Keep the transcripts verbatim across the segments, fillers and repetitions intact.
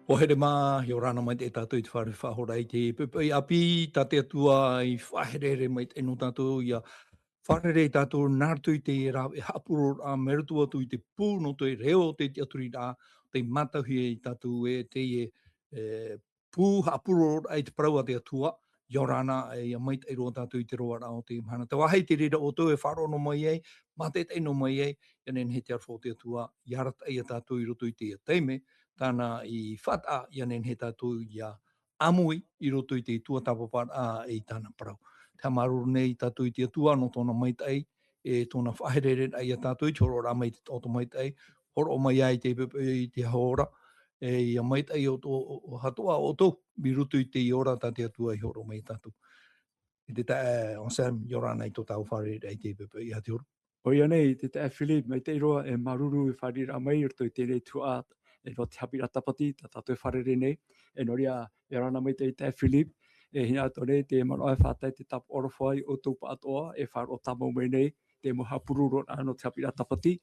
Pohere mā, ʻia ora na maitaʻi tātou i te fare faʻahora i te poʻipoʻi ʻāpī, tā te Atua i faʻaherehere maitaʻi nō tātou, ʻia fārerei tātou nā roto i te rāveʻa haʻapuroroʻa, mai roto atu i te pū nō te reo o te tiʻaturiraʻa, tei mātauhia ia tātou ē, teie, e, pū haʻapuroroʻa i te parau a te Atua, ʻia ora na, e, ʻia maitaʻi roa tātou i te roaraʻa o te mahana. Te vāhi te reira ʻoutou e faʻaroʻo noa mai ai, mātaʻitaʻi noa mai ai, ʻia nehenehe te aroha o te Atua, ʻia arataʻi ia tātou i roto i teie taime, tāna i faʻataʻa, ʻia nehenehe tātou ʻia ʻāmui i roto i te tuatāpaparaʻa i tāna parau. Te haʻamāuruuru nei tātou i te Atua nō tōna maitaʻi, e tōna faʻaherehereraʻa ia tātou i te hōroʻaraʻa mai i te taʻoto maitaʻi, hōroʻa mai ai te poʻipoʻi i te aho ora, e ʻia maitaʻi ʻoutou, ʻo, ʻo, atoʻa ʻoutou, i roto i te ora tā te Atua i hōroʻa mai ia tātou. E te taeaʻe Anselme, ʻia ora na i tō tātou fārereiraʻa i te poʻipoʻi i te hōroʻa. ʻOia nei, te taeaʻe Philip, maitaʻi roa, e māuruuru i te fārereiraʻa mai i roto i teie tuhaʻa, e nō te haʻapiʻiraʻa tāpati, tā tātou e fārerei nei, e nō reira, ʻia ora na maitaʻi taeaʻe Philip, e hinaʻaro atoʻa nei te manaʻo e faʻatae te tāpaʻo aroha ia ʻoutou pāʻatoʻa, e faʻaroʻo tāmau mai nei, te mau haʻapuroroʻa nō te haʻapiʻiraʻa tāpati,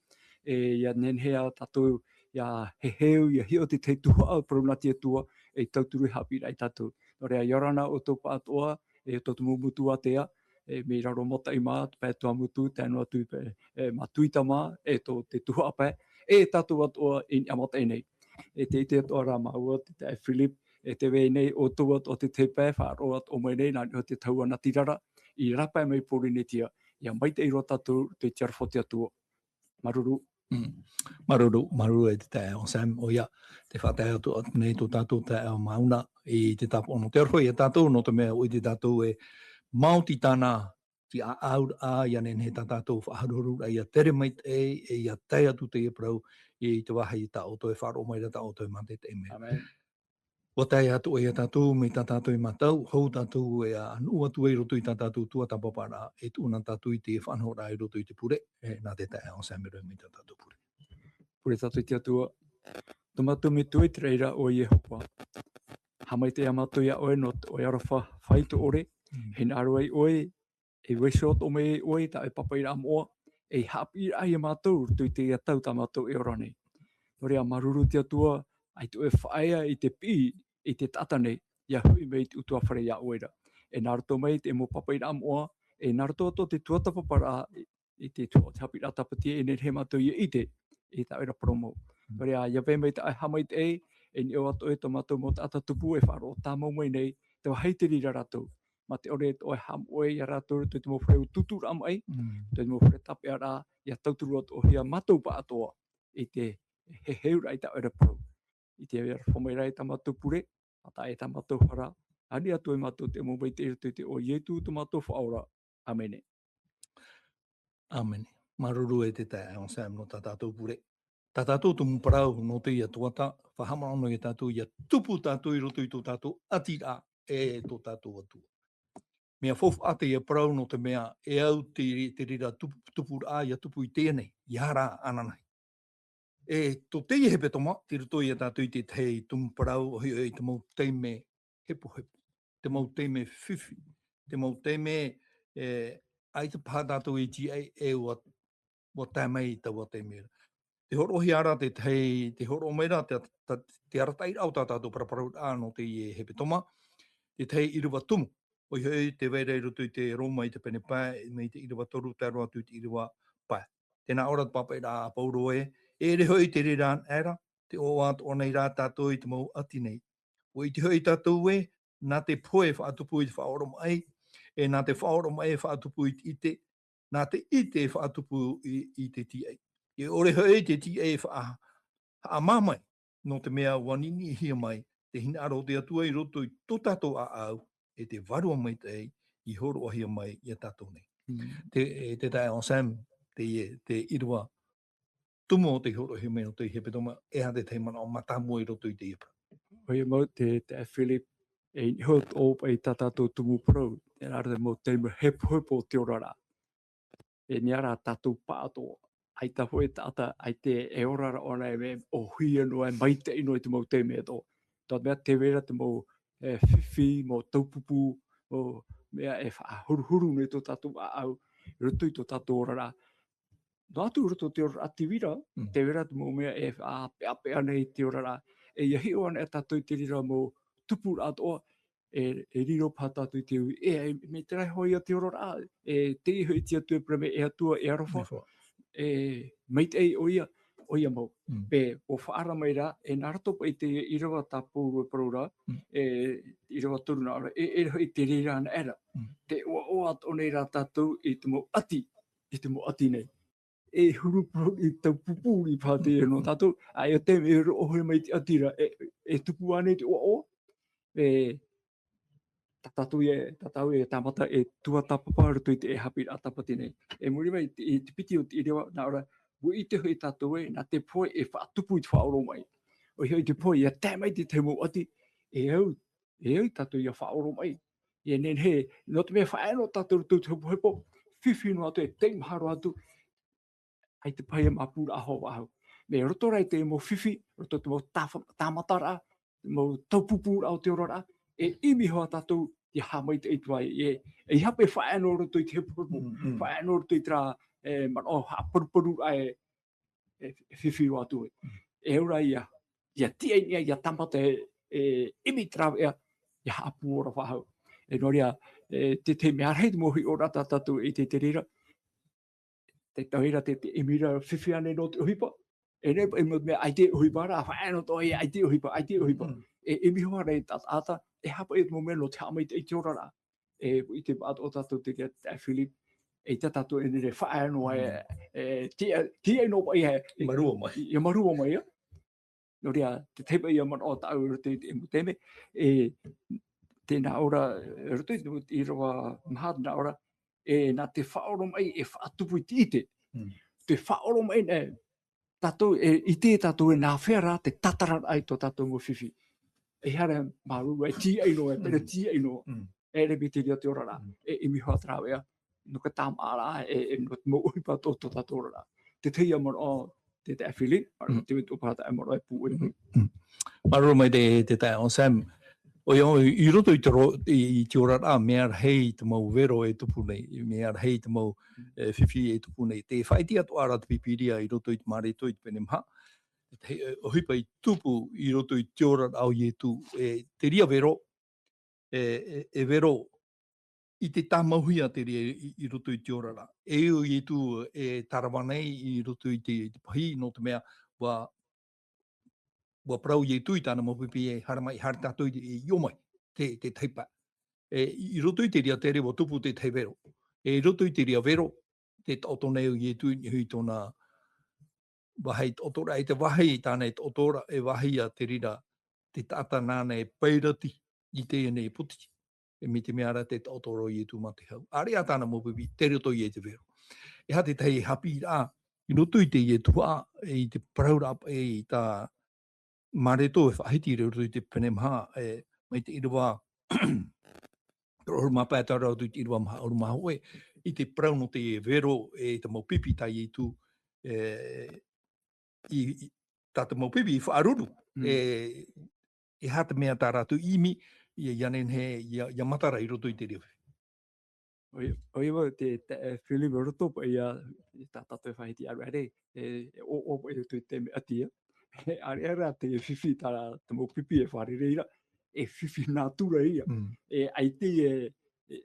e ʻia nehenehe ā tātou, ʻia heheu, ʻia hiʻo i te tahi tuhaʻa parau nā te Atua, e tauturu e haʻapiʻi ia tātou. Nō reira, ʻia ora na ʻoutou pāʻatoʻa, e tō te mau motu ātea, e mai raro mataʻi mā, te pae Tuamotu, tae noa atu i pae, e, Matuita mā, e tō te tuhaʻa pae, e tātou atoʻa i niʻa mataʻi nei. E tē ʻite atoʻa ra māua, te taeaʻe Philip, e tē vai nei ʻoutou atoʻa te tahi pae, faʻaroʻo atoʻa mai nei, nā niʻa i te tahua natirara, i rāpae mai Pōrīnetia, ʻia maitaʻi roa tātou, te aroha o te Atua. Māuruuru. Mm. Māuruuru, māuruuru e te taeaʻe Anselme, ʻoia, tē faʻatae atu, atu nei tō tātou taeaʻe Mauna i te tāpaʻo nō te aroha ia tātou, nō te mea ʻoia tātou e maoti tāna te ʻāʻauraʻa, ʻia nehenehe tā tātou faʻaharuharuraʻa ʻia tere maitaʻi, e ʻia tae atu teie parau i te vāhi tā ʻoutou e faʻaroʻo mai ra, tā ʻoutou e mātaʻitaʻi mai. Amen. ʻUa tae atu ʻoia ia tātou, mai tā tātou e mātau, hou tātou e a nuʻu atu ai i roto i tā tātou tuatāpaparaʻa, e tuʻu na tātou i te faʻanahoraʻa i roto i te pure, e, nā te taeaʻe Anselme e rave mai tā tātou pure. Pure tātou i te Atua. Tō mātou Metua i te raʻi ra ʻo Iehova. Haʻamaitaʻi ā mātou ia ʻoe nō tō ʻoe aroha faʻaitoito ʻore, Mm. hinaʻaro ai ʻoe, e vaiiho atoʻa mai ʻoe i tā ʻoe papaʻiraʻa moʻa, e haʻapiʻiraʻa ia mātou, i roto i teie tau tā mātou e ora nei. Nō reira, māuruuru te Atua, ʻaita ʻoe e faʻaea i te piʻi, i te taʻata nei, ʻia hoʻi mai i te ʻutuāfare ia ʻoe ra. E nā roto mai i te mau papaʻiraʻa moʻa, e nā roto atoʻa i te tuatāpaparaʻa, i, i te tuhaʻa o te haʻapiʻiraʻa tāpati, e nehenehe mātou ʻia ʻite, i tā ʻoe ra parau mau. Mm. Nō reira, ʻia vai mai tā ʻoe haʻamaitaʻi, e niʻa atoʻa i tō mātou mau taʻata tupu, e faʻaroʻo tāmau mai nei, te vāhi te reira rātou. Mā te ʻore tō ʻoe haʻamoʻe ia rātou, i te mau fare tūtūraʻa maʻi, Mm. i te mau fare tāpeʻaraʻa, ʻia tauturu atoʻa hia mātou pāʻatoʻa, i te heheuraʻa i tā ʻoe ra parau. I te aroha mai ra i tā mātou pure, ʻa tae i tā mātou hara, ani atu ai mātou te mau maitaʻi i roto i te iʻoa o Ietu tō mātou Faʻaora. Amene. Amene. Māuruuru e te taeaʻe Anselme nō tā tātou pure. Tā tātou tumu parau nō teie tuhaʻa, faʻahaʻamanaʻo ia tātou, ʻia tupu tātou i roto i tō tātou ʻatiraʻa, e tō tātou Atua. Mea faufaʻa teie parau nō te mea e au te, te reira tupu, tupuraʻa ʻia tupu i teie nei, ʻia ara ananahi. E tō teie hepetoma, tei roto ia tātou i te tahi tumu parau, ʻoia hoʻi te mau taime hepohepo, te mau taime fifi, te mau taime, e, ʻaita paha tātou i tīaʻi, e ʻua, ʻua tae mai i taua taime ra. Tē hōroʻahia ra te tahi, tē hōroʻa mai ra te, te, te arataʻiraʻa o tā tātou paraparauraʻa nō teie hepetoma, te tahi ʻīrava tumu. ʻOia hoʻi, tē vai ra i roto i te Roma i te pene pae, mai te ʻīrava toru, tae roa atu i te ʻīrava pae. Tē nā ʻō ra te papaʻiraʻa a Paulo ē, e ʻere hoʻi te reira anaʻe ra, tē ʻoaʻoa atoʻa nei rā tātou i te mau ʻati nei. ʻUa ʻite hoʻi tātou ē, nā te pohe e faʻatupu i te faʻaoromaʻi, e nā te faʻaoromaʻi e faʻatupu i te ʻite, nā te ʻite e faʻatupu i, i te tīaʻi. E ʻore hoʻi te tīaʻi e faʻa-, haʻamā mai, nō te mea ʻua niniʻihia mai te hinaʻaro o te Atua i roto i tō tātou ʻāʻau, e te Vārua Maitaʻi i hōroʻahia mai ia tātou nei. Mm. Te, e te taeaʻe Anselme, te, te ʻīrava tumu o tei hōroʻahia mai nō teie hepetoma, e aha te tahi manaʻo mātāmua i roto i teie parau? ʻOia mau te, te Philip, e niʻa iho atoʻa paʻi tā tātou tumu parau, terā rā te mau taime hepohepo o te oraraʻa. E niʻa rā tātou pāʻatoʻa. ʻAita hoʻi taʻata, ʻaita e ora ra ʻōna e mea, ʻōhie noa, e maitaʻi noa i te mau taime atoʻa. Tō te mea tē vai ra te mau, e, fifi, mau taupupu, mau mea e faʻahuruhuru nei tō tātou ʻāʻau, i roto i tō tātou oraraʻa. Noa atu i roto i te oraraʻa tīvira, Mm. tē vai ra te mau mea e faʻapeʻapeʻa nei i te oraraʻa, e ia hiʻo ana e tātou i te reira mau tupuraʻa atoʻa, e, e riro paha tātou i te ui, e, e, mai te rahi hoʻi ia te oraraʻa, e, teie hoʻi te Atua e parau mai e Atua, e aroha, Aroha. E, maitaʻi ʻoia, ʻoia mau. Mm. Pē, ʻua faʻaara mai rā, e nā roto paʻi i te ʻīrava tā Pauro e parau ra, Mm. e, ʻīrava toru nā ʻō ra, e, e hoʻi te reira anaʻe ra. Mm. Tē ʻoaʻoa atoʻa nei rā tātou i te mau ʻati, i te mau ʻati nei. E huru pū-, i tau pupuri paha te nō tātou, ʻaita e roʻohia mai te ʻati ra, e, e tupu ānei te ʻoaʻoa, e, tā tātou e, tā tātou e tāmata e tuatāpapa i roto i te haʻapiʻiraʻa tāpati nei. E muri mai, i te, i te piti o te ʻīrava, nā ʻō ra, ʻua ʻite hoʻi tātou ē, nā te pohe e faʻatupu i te faʻaoromaʻi. ʻOia hoʻi te pohe, ia tae mai te tahi mau ʻati, e au, e au tātou ia faʻaoromaʻi. Ia nehenehe, nō te mea faʻaea noa tātou i roto i te hepohepo, fifi noa atu, e teimaha roa atu, ʻaita paha ia māpūraʻa hoʻi faʻahou. Mai roto rā i te mau fifi, roto i te mau tāfa-, tāmataraʻa, mau taupupūraʻa o te oraraʻa, e ʻimi hoʻi tātou ia haʻamaitaʻi i te vai, e, e ʻeiaha paʻi e faʻaea noa roto i te hepohepo, Mm, mm. faʻaea noa roto i terā, e, manaʻo haʻaparuparuraʻa e, e, e fifi roa atu ē. Mm. E au ra ia, ia tiʻa i niʻa, ia tāmata e, e ʻimi i te rāveʻa, ia haʻapū ora faʻahou. E nō reira, e, te, te mea rahi te mau hiʻoraʻa tā tātou e ʻite i te reira, te tauira te, te ʻimi ra fifi ānei nō te ʻohipa. E nehenehe, e mau mea ʻaita e ʻohipa ra, faʻaea noa atoʻa ia ʻaita e ʻohipa, ʻaita e ʻohipa. Mm. E, e ʻimi hoʻi ra i te taʻata, e haʻapaʻo i te mau mea nō te haʻamaitaʻi i te oraraʻa. E, i te paʻatoʻa tātou te, te, te Philip, eʻita tātou e nehenehe e faʻaea noa, e, Mm. e, tiʻa, tiʻa noa paʻi, e, E mārua mai. e mārua mai, ia. Nō reira, te tahi paʻi ia manaʻo tāʻu i roto i te mau taime, e, tē nā ʻō ra, i roto i te, te ʻīrava maha, tē nā ʻō ra, e, nā te faʻaoromaʻi e faʻatupu i te ʻite. Mm. Te faʻaoromaʻi nei, tātou, e, ʻite tātou e nāfea rā te tātararaʻa i tō tātou mau fifi. E haere māuruuru, e tīaʻi noa, e pere Mm. tīaʻi noa. Mm. E ʻere mai te reira te oraraʻa, Mm. e, e ʻimi hoʻi te rāveʻa, nō te tāmāʻaraʻa, e, e, nō te mau ʻohipa tō, tō tātou oraraʻa. Te tahi ia manaʻo, te taeaʻe Philip, Mm. te mea tō paha taeaʻe manaʻo e pū ʻoia. Mm. Māuruuru maitaʻi te, te taeaʻe Sam. ʻOia, i roto i te ro-, i, i te oraraʻa, mea rahi te mau vero e tupu nei, mea rahi te mau, Mm. e, fifi e tupu nei. Tē faʻaʻite atoʻa ra te Pīpīria i roto i te Mareko i te pene maha. Te, e, ʻohipa i tupu i roto i te oraraʻa o Ietu, e, te reira vero, e, e, e vero i te tāmauhia te reira i, i roto i te oraraʻa. E ʻo Ietu e tārava nei i roto i te, i te pahī, nō te mea ʻua, ʻua parau Ietu i tāna mau pipi e haere mai, haere tātou i, i ʻō mai, te, te tahi pae. E, i roto i te reira tere ʻua tupu te tahi vero. E i roto i te reira vero, tē taʻoto nei ʻo Ietu i niʻa i tōna vāhi taʻotoraʻa, e te vāhi tāna e taʻoto ra, e vāhi ia te reira, te taʻata nāna e pairati i teie nei poti. E mai te mea ra tē taʻoto ra ʻo Ietu mā te hau. ʻĀreʻa tāna mau pipi, tere atoʻa ia i te vero. E aha te tahi haʻapiʻiraʻa, i roto i teie tuhaʻa, i te parauraʻa paʻi tā Mareko e faʻahiti i roto i te pene maha, e, mai te ʻīrava, toru ʻahuru mā pae tae roa atu i te ʻīrava maha ʻahuru mā hōʻē, i te parau nō te vero, e, te mau pipi tā Ietu, e, i, i, tā te mau pipi i faʻaruru, Mm. e, e aha te mea tā rātou i ʻimi, ia, ia nehenehe, ia, ia matara i roto i te reira. ʻOia, ʻoia mau te, te, e, Philip, roto paʻi ia, i tā tātou e faʻahiti ʻāreʻa, e, e ʻoaʻoa paʻi i roto i te mea ʻati ia. E, ʻāreʻa rā te fifi tā, te mau pipi e fārerei ra, e fifi nātura ia. Mm. E, ʻaita e, e,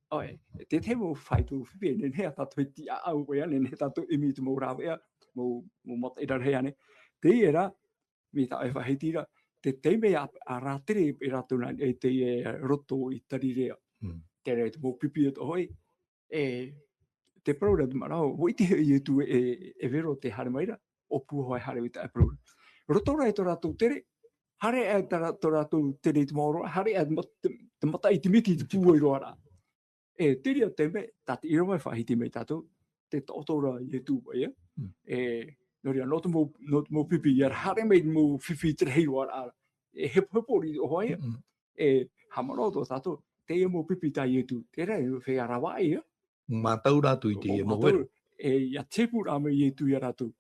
ʻoe, te, te mau fāito fifi, e nehenehe tātou e tiʻaʻau paʻi ānei, nehenehe tātou e ʻimi i te mau rāveʻa, mau, mau mataʻi rarahi ānei. Teie rā, mai tā ʻoe e faʻahiti ra, te taime a, a rātere e rātou nā niʻa i teie roto i Tarirea. Mm. Terā te mau pipi atoʻa hoʻi, e, te parau ra te manaʻo, ʻua ʻite hoʻi Ietu e, e vero tē haere mai ra, ʻōpua hoʻi e haere mai tā e parau ra. Roto rā i tō rātou tere, haere aʻe tā rā-, tō rātou tere i te maoro, haere aʻe te ma-, te, te mataʻi i te miti i te pūai roa rā. E, te reira te mea, tā te ʻīrava e faʻahiti mai tātou, tē taʻoto ra Ietu paʻi ia. Mm. E, nō reira, nō te mau, nō te mau pipi, ia haere mai te mau fifi i te rahi roa rā. E hepohepo riʻi atoʻa ia. Mm. E, haʻamanaʻo atoʻa tātou, teie mau pipi tā Ietu, terā e feiā rāvaʻi ia. Mātau rātou i teie mau vero. Mātau, e, ia tepu rā mai Ietu ia rātou.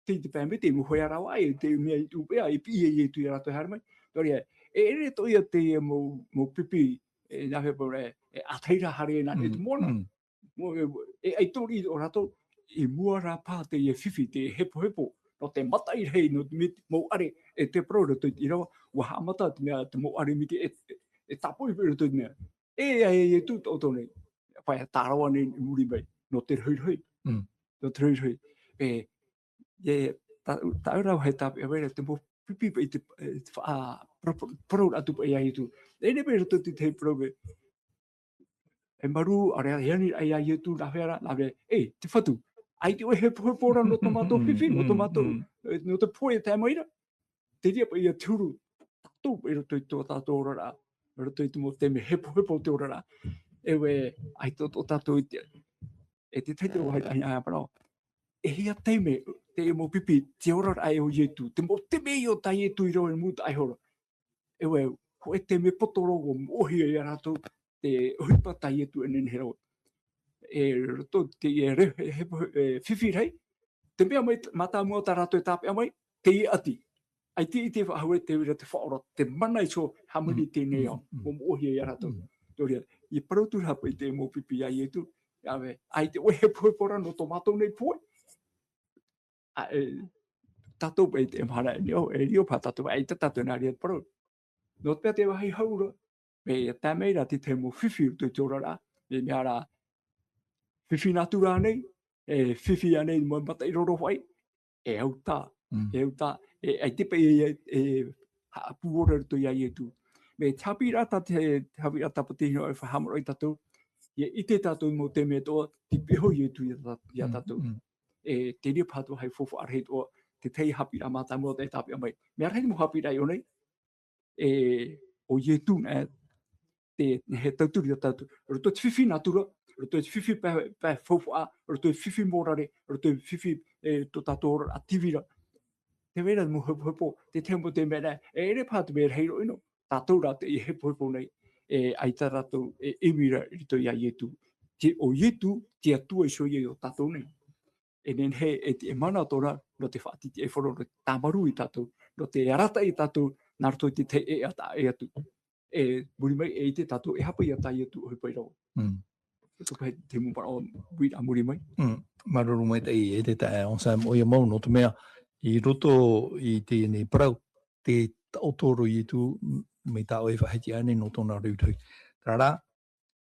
Te, te pae maitaʻi, mau feiā rāvaʻi, te mea i tupu paʻi, i piʻi e Ietu ia rātou e haere mai. Nō reira, e ʻere atoʻa ia teie mau, mau pipi, e, nā hea paʻi ra, e ʻātahi rā haere nā niʻa i te Mm, moana. mm. Mau, e, e ʻaita riʻi atoʻa rātou, i mua rā paha teie fifi, te hepohepo, nō te mataʻi rahi, nō te mea mau ʻare, e te parau i roto i te ʻīrava, ʻua haʻamata te mea, te mau ʻare miti e, e, e tāpoʻi i roto i te mea. E, e, e, e tū taʻoto nei. Pae tārava nei i muri mai, nō te rohirohi. Mm. Nō te rohirohi. E, e, tā, tāʻu rā he tāpeʻa mai ra te mau pipi paʻi te, e, te faʻa, parau, parau atu paʻi ia Ietu. E nei paʻi roto i te, te parau mai. E marū, ʻaore rā, e ani ai ia Ietu, nā hea rā, nā mea, e, te Fatu. ʻAita ʻoe e hepohepo ra nō tō mātou fifi, nō tō mātou, e, nō te pohe e tae mai ra. Te reira paʻi ia te huru, tātou paʻi roto i tō tātou oraraʻa, roto i te mau taime hepohepo o te oraraʻa. E ʻoe, ʻaita tō tātou i te, e te tahi te roa, ai, ai, ai, parau. E hia taime, te mau pipi, te oraraʻa e o Ietu, te mau taime i o tā Ietu i rave i te mūtaʻa iho ra. E ʻoe, hōʻē taime poto roa ʻua moʻohia ia rātou, te ʻohipa tā Ietu e nehenehe ra. E roto, te, e re-, e, e, e fifi rahi, te mea mai t-, mātāmua tā rātou e tāpeʻa mai, teie ʻati. ʻAita i te faʻahou e te reira te Faʻaora, te mana iho hāmani i teie nei ao, ʻua moʻohia ia rātou. Nō reira, i parau atu ra paʻi te mau pipi ia Ietu, ʻaita ʻoe e hepohepo ra nō tō mātou nei pohe. A, e, tātou paʻi te mahana e riro, e riro paha tātou, ʻaita tātou nā reira te parau. Nō te mea te vāhi hau ra, mea tae mai ra te tahi mau fifi i roto i te oraraʻa, mea, mea rā, fifi natura nei, e fifi ānei mau mataʻi rorofaʻi, e au tā, e au tā, e, ʻaita paʻi e, e, haʻapū ora i roto ia Ietu. Mea te haʻapiʻiraʻa tā te, te haʻapiʻiraʻa tāpati hino e faʻahaʻamanaʻo ia tātou, ʻia ʻite tātou mau taime atoʻa, te pihaʻi iho Ietu ia tā-, ia tātou. E, te reira paha te vāhi faufaʻa rahi atoʻa, te tahi haʻapiʻiraʻa mātāmua e tāpeʻa mai. Mea rahi mau haʻapiʻiraʻa i ʻō nei, e, ʻo Ietu, e, te, he tauturu ia tātou. Roto i te fifi natura, roto i te fifi pae, pae faufaʻa, roto i te fifi morare, roto i te fifi, e, tō tātou oraraʻa tīvira. Te reira mau hepohepo, te tahi mau taime nei, e ʻere paha te mea rahi roa ʻino, tātou rā teie e hepohepo nei, e, ʻaita rātou e ʻimi ra i roto ia Ietu. Te, ʻo Ietu, te Atua iho ia o tātou nei. E nehenehe e te, e mana tōna, nō te faʻatitiʻaifaro, nō te tāmarū ia tātou, nō te arataʻi ia tātou, nā roto i te tahi ʻēʻa taʻa ʻē atu. E muri mai, e ʻite tātou, e aha paʻi ia tā Ietu ʻohipa i rave. Mm. Te pahi te mau parau, uiraʻa muri mai. Mm. Māuruuru maitaʻi e te taeaʻe Anselme, ʻoia mau, nō te mea, i roto i teie nei parau, tē taʻoto ra Ietu, m-, mai tā ʻoe e faʻahiti ānei nō tōna rohirohi. Terā rā,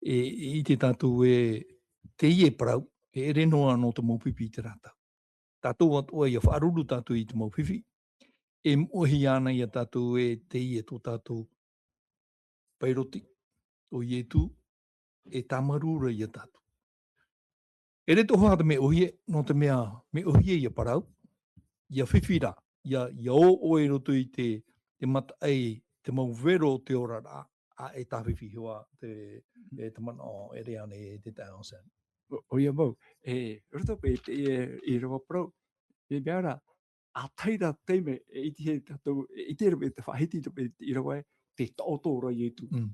e, e ʻite tātou ē, teie parau, e ʻere noa nō te mau pipi i terā tau. Tātou atoʻa ʻia faʻaruru tātou i te mau fifi, e moʻohia ana ia tātou ē teie tō tātou pairoti, ʻo Ietu, e tāmarū ra ia tātou. ʻEʻere atoʻa te mea ʻōhie, nō te mea, mea ʻōhie ia parau, ʻia fifi ra, ʻia, ʻia ō ʻoe i roto i te, te mataʻi, te mau vero o te oraraʻa, ā, e tāfifi hoʻi te, e te manaʻo ʻere ānei e te taeaʻe Anselme. ʻO, ʻoia mau, e, roto paʻi i te, e, ʻīrava parau, e mea ra, ā tahi rā taime, e ʻitehia tātou, e ʻite ra paʻi te faʻahiti ra paʻi i te ʻīrava ē, tē taʻoto ra Ietu. Mm.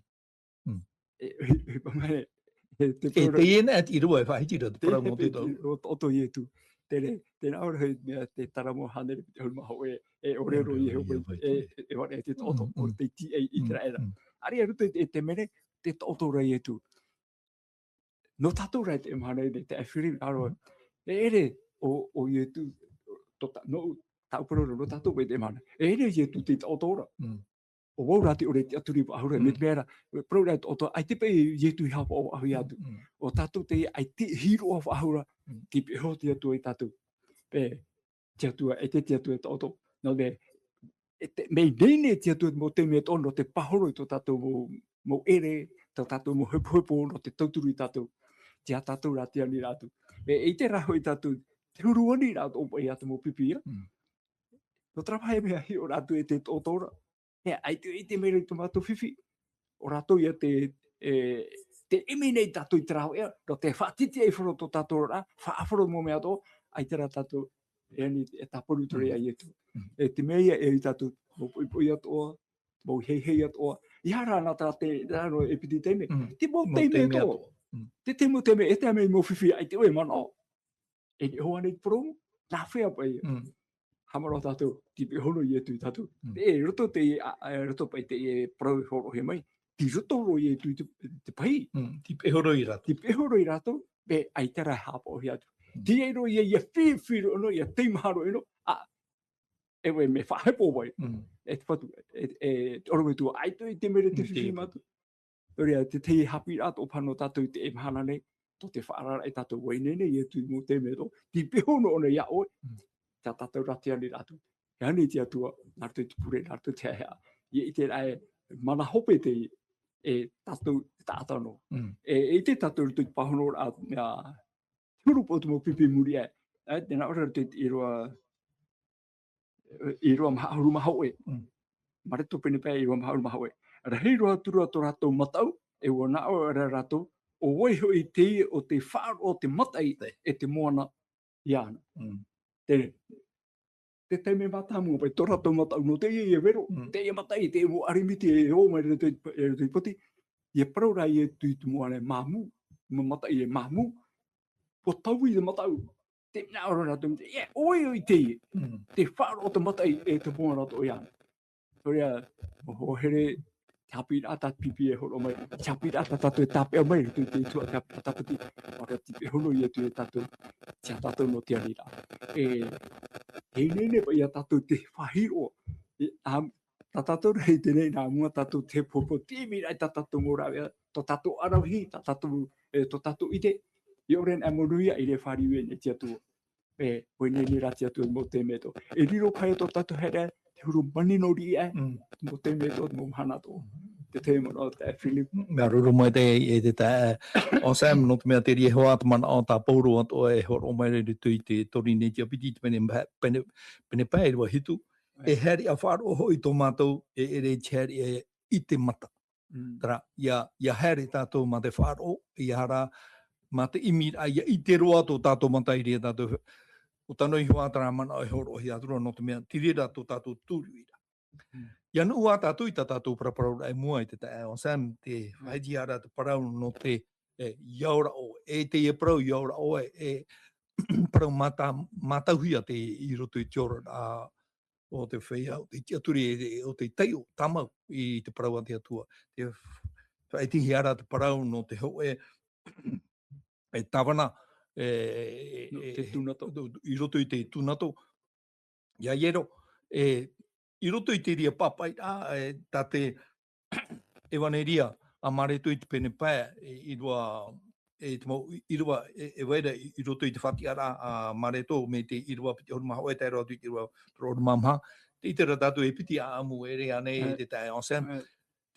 Mm. E, e, e, e, e, te E, parau ra- teie nei te ʻīrava e faʻahiti ra, te parau mau te tau. ʻIrava taʻoto Ietu. Terā, terā ʻoia hoʻi mea te tara mau hānere piti ʻahuru mā hōʻē, e, ʻore roa ia hoʻi, e, e, e, e, tē taʻoto, Mm, mm. ʻo te tīaʻi i Mm, Iteraera. Mm. ʻĀreʻa roto i te, te mea nei, tē taʻoto ra Ietu. Nō tātou rā i teie mahana nei, te ʻāfiri, ā roa. Mm. E ʻere, ʻo, ʻo Ietu, tō tā-, nō, tāʻu parau ra, nō tātou paʻi i teie mahana. E ʻere Ietu tei taʻoto ra. Mm. ʻO vau rā te ʻore tiʻaturi faʻahou ra, Mm. mea ra, parau ra taʻoto, ʻaita paʻi Ietu i haʻapaʻo faʻahou ia tātou. Mm. ʻO tātou te, ʻaita e hiʻo faʻahou ra, Mm. tei pihaʻi iho te Atua ia tātou. E, te Atua, e te, te Atua e taʻoto. Nō te, e te, mea ineine te Atua mau taime atoʻa nō te pāhono i tō tātou mau, mau ʻere, tō tātou mau hepohepo, nō te tauturu ia tātou. Te aha tātou rā, te aniraʻa atu. E, e ʻite rā hoʻi tātou, te huru aniraʻa atoʻa paʻi ia te mau pipi ia. Mm. Nō terā paʻi mea hiʻo rātou e tē taʻoto ra. E, ʻaita, ʻaita e ʻite mai ra i tō mātou fifi. ʻO rātou ia te, e, tē ʻimi nei tātou i te rāveʻa, nō te faʻatitiʻaifaro tō tātou oraraʻa, faʻaʻāfaro mau mea atoʻa, ʻaita rā tātou, e ani, e tāparu atu ra Mm. ia Ietu. Mm. E te mea ia e ai tātou, mau poʻipoʻi atoʻa, mau heihei atoʻa. ʻEiaha rā nā tā te, rā nō e piti taime. Mm. Te mau Mau taime taime atoʻa. atoʻa. Mm. Te, te mau taime, e tae mai mau fifi, ʻaita ʻoe e manaʻo. E nehenehe ānei te parau, nā hea paʻi ia? Mm. Haʻamanaʻo tātou, tei pihaʻi iho Ietu ia tātou. Mm. E, roto te, a, a, roto paʻi te, e, parau e hōroʻahia mai, tei roto roa Ietu i te, te pahī. Mm. Tei pihaʻi iho ia rātou. Tei pihaʻi iho ia rātou, e, ʻaita rā e haʻapaʻohia atu. Mm. Tei ai roa ia, ʻia fifi roa ʻino, ʻia teimaha roa ʻino, ā, e, e, mea faʻahepo vai. Mm. E te Fatu, e, e, te ʻorometua, ʻaita i te mea te Mm, fifi te mātou. Nō reira, te, te haʻapiʻiraʻa tō fano tātou i te mahana nei, tō te faʻaararaʻa tātou vai nei, nei, e tui mō te mea tō, te peho nō ʻōna ia ʻoe, Mm. tā tātou rā te ani rātou. E ani te Atua, nā roto i te pure, nā roto i te haʻehaʻa. Ia ʻite rā e, mana hope te, e tātou, e taʻata nō. Mm. E, e ʻite tātou roto i te pāhonoraʻa, a, te huru pō te mau pipi muri e. E, tēnā ora roto i te ʻīrava, ʻīrava maha ʻahuru mā hōʻē. Mm. Mareko pene pae ʻīrava maha ʻahuru mā hōʻē. Rahi roa atu ra tō rātou mataʻu, e ʻua naʻo ra rātou, ʻo vai hoʻi teie ʻo tei faʻaroʻo te mataʻi Te. e te moana iāna. Mm. Te, te taime mātāmua, paʻi tō rātou mataʻu nō teie e vero, Mm. teie mataʻi, teie mau ʻarimiti e ō mai roto i, e roto i poti, ia parau rā Ietu i te moana e māmū, mau mataʻi e māmū, ʻua taui te mataʻu, te mea ora rātou, e, ʻoia i teie, Mm. te faʻaroʻo te mataʻi e te moana tō iāna. Nō reira, ʻo, ʻo here, te haʻapiʻiraʻa tā te pipi e hōroʻa mai, te haʻapiʻiraʻa tā tātou e tāpeʻa mai, roto i te Atua, te haʻapiʻiraʻa tāpati, ʻaore rā te peho nō Ietu ia tātou, te aha tātou nō te ani ra. E, e ineine paʻi ia tātou te faʻahiroʻa, e, a, tā tātou rā i teie nei, nā mua tātou te hepohepo, te ʻimiraʻa i tā tātou mau rāveʻa, tō tātou aravihi, tā tātou, e, tō tātou ʻite, e ʻore na e monū ia, ʻeʻere e fāriu e te Atua. E, ʻua ineine rā te Atua mau te mea tō. E riro paʻi tō tātou haere, te huru manino riʻi aʻe, Mm. mau te mea tō, mau mahana tō. Te tahi manaʻo, taeaʻe Philip. Mm, mea ruru mai te, e te taeaʻe, ʻo Sam, nō te mea te reira hoʻi te manaʻo tā Paulo atoʻa e hōroʻa mai ra i roto i te Korinetia piti, te pene, pene, pene pae ʻīrava hitu. E haere ʻia faʻaroʻo hoʻi tō mātou, e ʻere i te haere i te mata. Mm. Terā, ʻia, ʻia haere tātou mā te faʻaroʻo, ʻia haere mā te ʻimiraʻa, ʻia ʻite roa tō tātou mataʻi i reira tātou. ʻO tāna iho ā terā manaʻo e hōroʻahia atu ra, nō te mea, te reira tō tātou tūruʻi ra. Mm. ʻIa nuʻu ā tātou i tā tātou paraparauraʻa i mua i te taeaʻe ʻo Sam, te Mm. faʻahiti ra te parau nō te, e, ʻia ora ʻoe. E teie parau ʻia ora ʻoe, e parau mātā-, mātauhia te, i roto i te ora, a, o te feiā, o te tiʻaturi, e, o te taiʻo tāmau i te parau a te Atua. Te faʻahitihia ra te parau nō te hōʻē, e tāvana, e, e, Nō te e, tūnato. i roto i te tūnato. Ia iero, e, i roto i te reira pāpaʻiraʻa, e, tā te ʻEvaneria a Mareko i te pene pae, e, ʻīrava, e, te mau, ʻīrava, e, e vai ra i, i roto i te faʻatiʻaraʻa a Mareko, mai te ʻīrava piti ʻahuru mā hōʻē, tae roa atu i te ʻīrava toru ʻahuru mā maha, tē ʻite ra tātou e piti ʻāʻamu, e ʻere ānei, E. te taeaʻe ʻo Sam. E.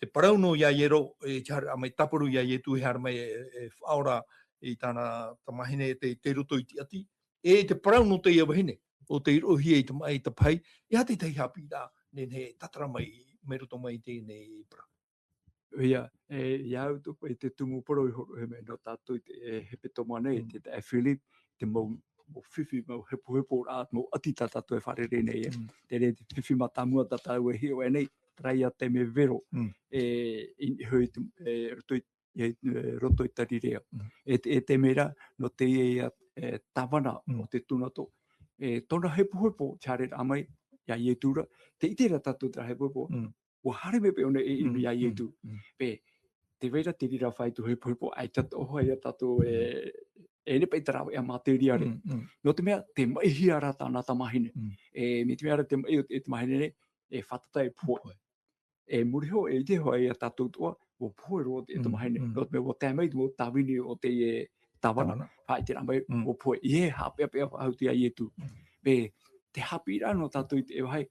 Te parau nō ia iero, e, te haere mai tāparu ia Ietu, e haere mai, e, e faʻaora i tāna tamahine tei, tei roto i te ʻati, e te parau nō teie vahine, ʻo tei roʻohia i te maʻi, i te pahi, e aha te tahi haʻapiʻiraʻa, nehenehe e tātara mai, mai roto mai i teie nei parau. ʻOia, e, ia au atoʻa paʻi te tumu parau i hōroʻahia mai nō tātou i te, e, hepetoma nei, Mm. te taeaʻe Philip, te mau, mau fifi, mau hepoheporaʻa, mau ʻati tā tātou e fārerei nei, e. Mm. Te reira te fifi mātāmua tā tātou e hiʻo aʻe nei, terā ia te mea vero, Mm. e, i, i, i te, e, roto i, e, e, roto i Karirea. Mm. E te, e te mea ra, nō teie ia, e, tāvana Mm. o te tūnato. E, tōna hepohepo, te haereraʻa mai, ia Ietu ra, tē ʻite ra tātou terā hepohepo. Mm. ʻUa haere mai paʻi ʻōna e ʻimi Mm, ia mm, Ietu. mm. Paʻi, tē vai ra te reira faʻaitoito hepohepo, ʻaita atoʻa ia tātou e, Mm. e nehenehe paʻi te rāveʻa mātēria ra. Mm, mm. Nō te mea, tē maʻihia ra tāna tamahine. Mm. E, mai te mea ra te maʻi o te, e tamahine nei, e fātata e pohe. Pohe. E muri iho, e ʻite hoʻi ia tātou atoʻa, ʻua pohe roa te Mm, tamahine. mm. Nō te mea, ʻua tae mai te mau tāvini o te, e, tāvana. Tāvana. Faʻaʻite rā mai, Mm. ʻua pohe. ʻIa haʻapeʻapeʻa faʻahou atu ia Ietu. Mm. Paʻi, te haʻapiʻiraʻa nō tātou i teie vāhi,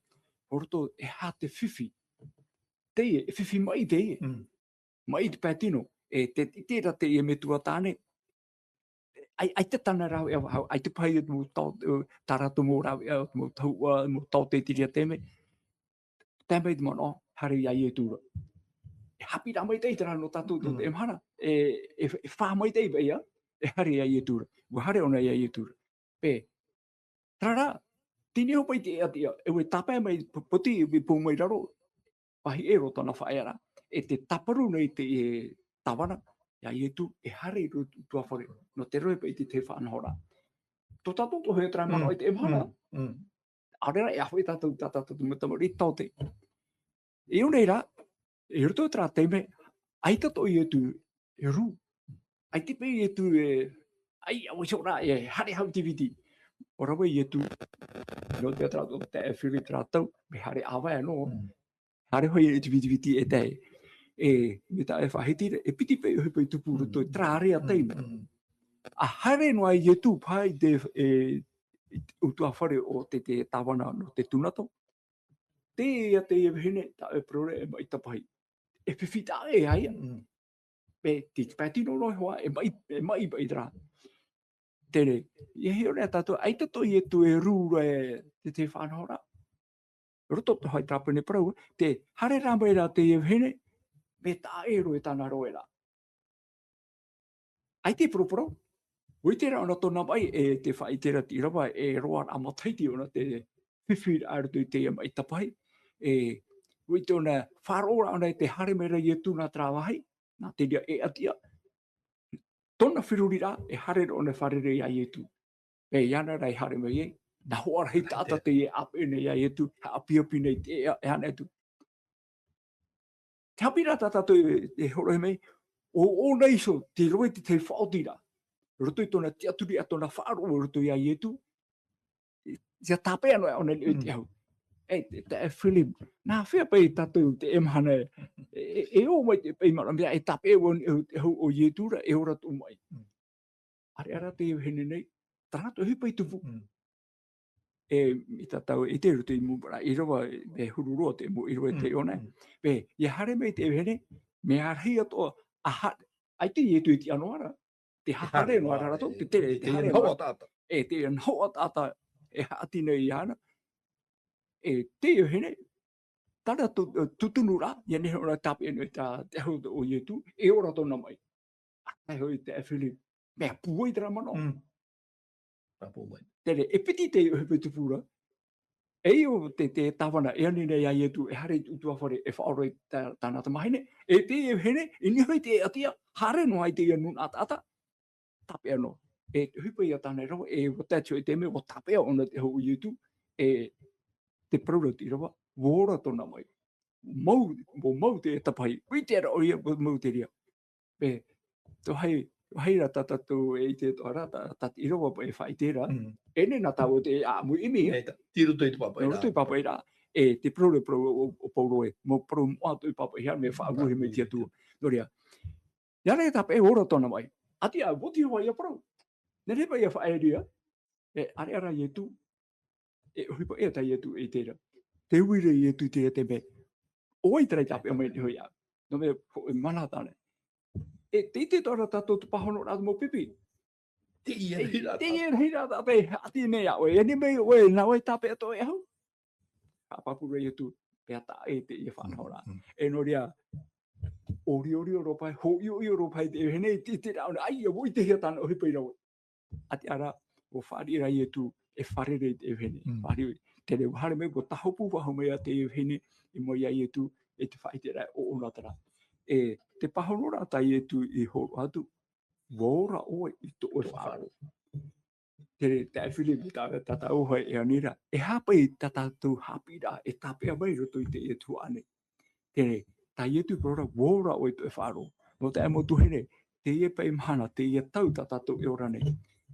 ʻo roto, e aha te fifi. Teie, e fifi maʻi teie. Mm. Maʻi te pae tino, e te, te, te, te, e metua tāne. Ai, ʻaita tāna rāveʻa faʻahou, ʻaita paʻi te mau tao, e, tā rātou mau rāveʻa, mau tahuʻa, mau taote i te reira taime. Tae mai te manaʻo, haere ia Ietu ra. E haʻapiʻiraʻa maitaʻi terā nō tātou, Mm. e mahana, e, e, e fā maitaʻi paʻi ia, e haere ia Ietu ra. ʻUa haere ʻōna ia Ietu ra. Paʻi, terā rā, teie nei hoʻi paʻi te ʻati ia, e ʻua tāpae mai p-, poti, e pou mai raro, pahi ʻero tōna faʻaearaʻa, e tē tāparu nei te, e, tāvana, ia Ietu, e haere i roto i te ʻutuāfare, nō te rohe paʻi i te tahi faʻanahoraʻa. Tō tātou atoʻa hoʻi terā Mm, manaʻo i teie mahana. mm, mm. ʻAore rā, e aha hoʻi tātou, tā tātou mau tamariʻi taote. I ʻō nei rā, i roto i terā taime, ʻaita atoʻa Ietu e rū. ʻAita paʻi Ietu e, ʻaita, ʻaita hoʻi rā, e haere hau i te viti. ʻO rave Ietu, Nō te ata o te firi te rātou, me haere ʻāvae anō. Mm. Haere hoʻi e te vitiviti e tae. E, me tā e faʻahiti ra, e piti paʻi ʻohipa i tupu roto i terā area taime. Mm. A haere noa Ietu paha i te, e, i te ʻutuāfare o te, te tāvana nō te tūnato. Teie te vahine, tā e parau ra e maʻi tapahi. E fifi tā e ai. Mm. Pe, te, te pae tino noa hoʻi, e maʻi, e maʻi, maʻi terā. Terā, ʻia hiʻo nei tātou, ʻaita tō Ietu e rū ra e te, te faʻanahoraʻa. Roto tō hai tāpene parau, te haere rā mai rā te vahine, me taʻa ʻē roa e tāna roeraʻa. ʻAita e poroporo, ʻua ʻite ra ʻōna tōna maʻi, e te faʻaʻite ra te ʻīrava, e roaraʻa matahiti ʻōna te fifi ra roto i te maʻi tapahi, e ʻua ʻite ʻōna, faʻaroʻo ra ʻōna e te haere mai ra Ietu nā terā vāhi, nā te reira e ʻati ā. Tōna feruriraʻa, e haere ra ʻōna e fārerei ia Ietu. E, iāna rā e haere mai ai, nā hoʻi rahi taʻata teie e ʻāpeʻe nei ia Ietu, haʻapiʻapiʻi nei te, e, e ana atu. Te haʻapiʻiraʻa tā tātou e, e hōroʻahia mai, ʻo, ʻōna iho, tei rave i te tahi faʻaotiraʻa. Roto i tōna tiʻaturi, ʻa tōna faʻaroʻo, roto ia Ietu. ʻIa tāpeʻa noa ʻōna i te, mm, ʻahu. E, te, te, e, Philip, nā hea paʻi tātou te, e mahana, e, e, e ō mai te, e, manaʻo, mea e tāpeʻa ʻōna i te, e, ʻahu o Ietu ra, e ora tō maʻi. Mm. ʻAreʻa rā te vahine nei, terā tō ʻohipa i tupu. Mm. E, i tā tātou e ʻite roto i te mau ʻīrava, e huru roa te mau ʻīrava e, mm, tei ʻōna. Mm. Pe, ʻia haere mai te vahine, mea rahi atoʻa, a ha-, ʻaita Ietu e tiʻa noa ra, te haere noa ra rātou, te, te, e, te haere noa. E, te nahoʻa taʻata e haʻati nei iāna. E, te vahine, tāna tu-, e, tutunuraʻa, ʻia nehenehe ʻōna e tāpeʻa nei tā te ʻahu o Ietu, e ora tōna maʻi. ʻA tae hoʻi te Philip, mea pūai terā manaʻo. Mm. Mea pūai. Terā, e piti te ʻohipa i tupu ra. E ʻo te, te tāvana, e ani nei ia Ietu, e haere i te ʻutuāfare, e faʻaora i tā, tāna tamahine. E te vahine, i niʻa hoʻi te ʻati ā, haere noa i teie nūnaʻa taʻata, tāpeʻa noa. E te ʻohipa ia tāna e rave, e ʻua tae atu i te mea, ʻua tāpeʻa ʻōna i te ʻahu o Ietu, e te parau ra te ʻīrava, ʻua ora tōna maʻi. Mau, ʻua mau te tapahi, ʻua ʻite ra ʻoia, ʻua mau te reira. Pe, tō hai, tō hai rā tā tātou e ʻite atoʻa ra, tā, tā te ʻīrava paʻi e faʻaʻite ra. Mm. E nehenehe tāua te ʻāmui ʻimi. E tā, tei roto i te pāpaʻi ra. Roto i te pāpaʻi ra. E te parau ra, parau o, o, o Paulo e, mau parau moʻa atoʻa i pāpaʻihia, mea faʻaʻauhia mai te Atua. Nō reira, ʻia rave tāpeʻa, ʻua ora tōna maʻi. ʻAti ā, ʻua oti hoʻi ia parau. Nā reira paʻi ʻia faʻaʻēria, e, ʻareʻa rā Ietu, e ʻohipa ʻē tā Ietu e ʻite ra. Tē ui ra Ietu i te reira te mea, ʻo vai terā i tāpeʻa mai nei hoʻi iāʻu. Nō te mea, hōʻē mana tāna. E, tē ʻite atoʻa ra tātou te pāhonoraʻa a te mau pipi. Teie rahi rā, teie rahi rā, tā te haʻati nei iā ʻoe. E ani mai ʻoe, nā vai tāpeʻa tō ʻahu. Haʻapāpū ra Ietu, mea taʻa ʻē teie faʻanahoraʻa. Mm, mm. E nō reira, ʻōriorio roa paʻi, hōʻioʻio roa paʻi te vahine, te, te rā, ʻōna, ʻaita, ʻua ʻitehia tāna ʻohipa i rave. ʻAti ā rā, ʻua fāriʻi ra Ietu, e fārerei te vahine. Mm. Fārerei, terā ʻua haere mai, ʻua tāhopu faʻahou mai ā te vahine, i mua iā Ietu, e te faʻaʻiteraʻa ʻōna terā. E te pāhonoraʻa tā Ietu i hōroʻa atu, ʻua ora ʻoe i tō ʻoe faʻaroʻo. Terā, tā Philip, tā, tā, tā ʻoe e ani ra, e aha paʻi tā tātou haʻapiʻiraʻa e tāpeʻa mai roto i teie tuhaʻa nei. Terā, tā Ietu i parau ra, ʻua ora ʻoe i tō ʻoe faʻaroʻo. Nō te mea tuahine, teie paʻi mahana, teie tau tā tātou e ora nei.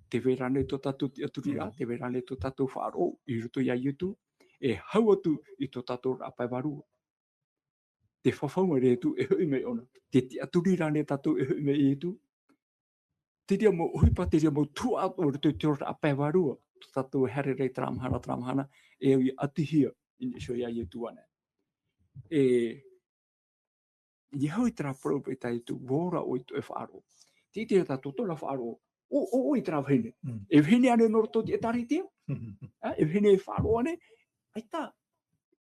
Tē vai ra ānei tō tātou tiʻaturiraʻa, mm, tē vai ra ānei tō tātou faʻaroʻo i roto iā Ietu, e hau atu i tō tātou ora pae vārua. Te fafau mai ra Ietu e hoʻi mai ʻōna. Te tiʻaturi ra ānei tātou e hoʻi mai Ietu. Te reira mau ʻohipa, te reira mau tuhaʻa atoʻa i roto i te oraraʻa pae vārua. Tō tātou e haere ra terā mahana, terā mahana, e au ʻia ʻatihia i niʻa iho iā Ietu ānei. E, ʻia hoʻi terā parau paʻi tā Ietu, ʻua ora ʻoe i tō ʻoe faʻaroʻo. Tē ʻite ra tātou tōna faʻaroʻo. ʻO, ʻo, ʻo, ʻoe terā vahine. Mm. E vahine ānei nō roto i te ʻĒtārētia? Mm. Ā, e vahine e faʻaroʻo ānei? ʻAita,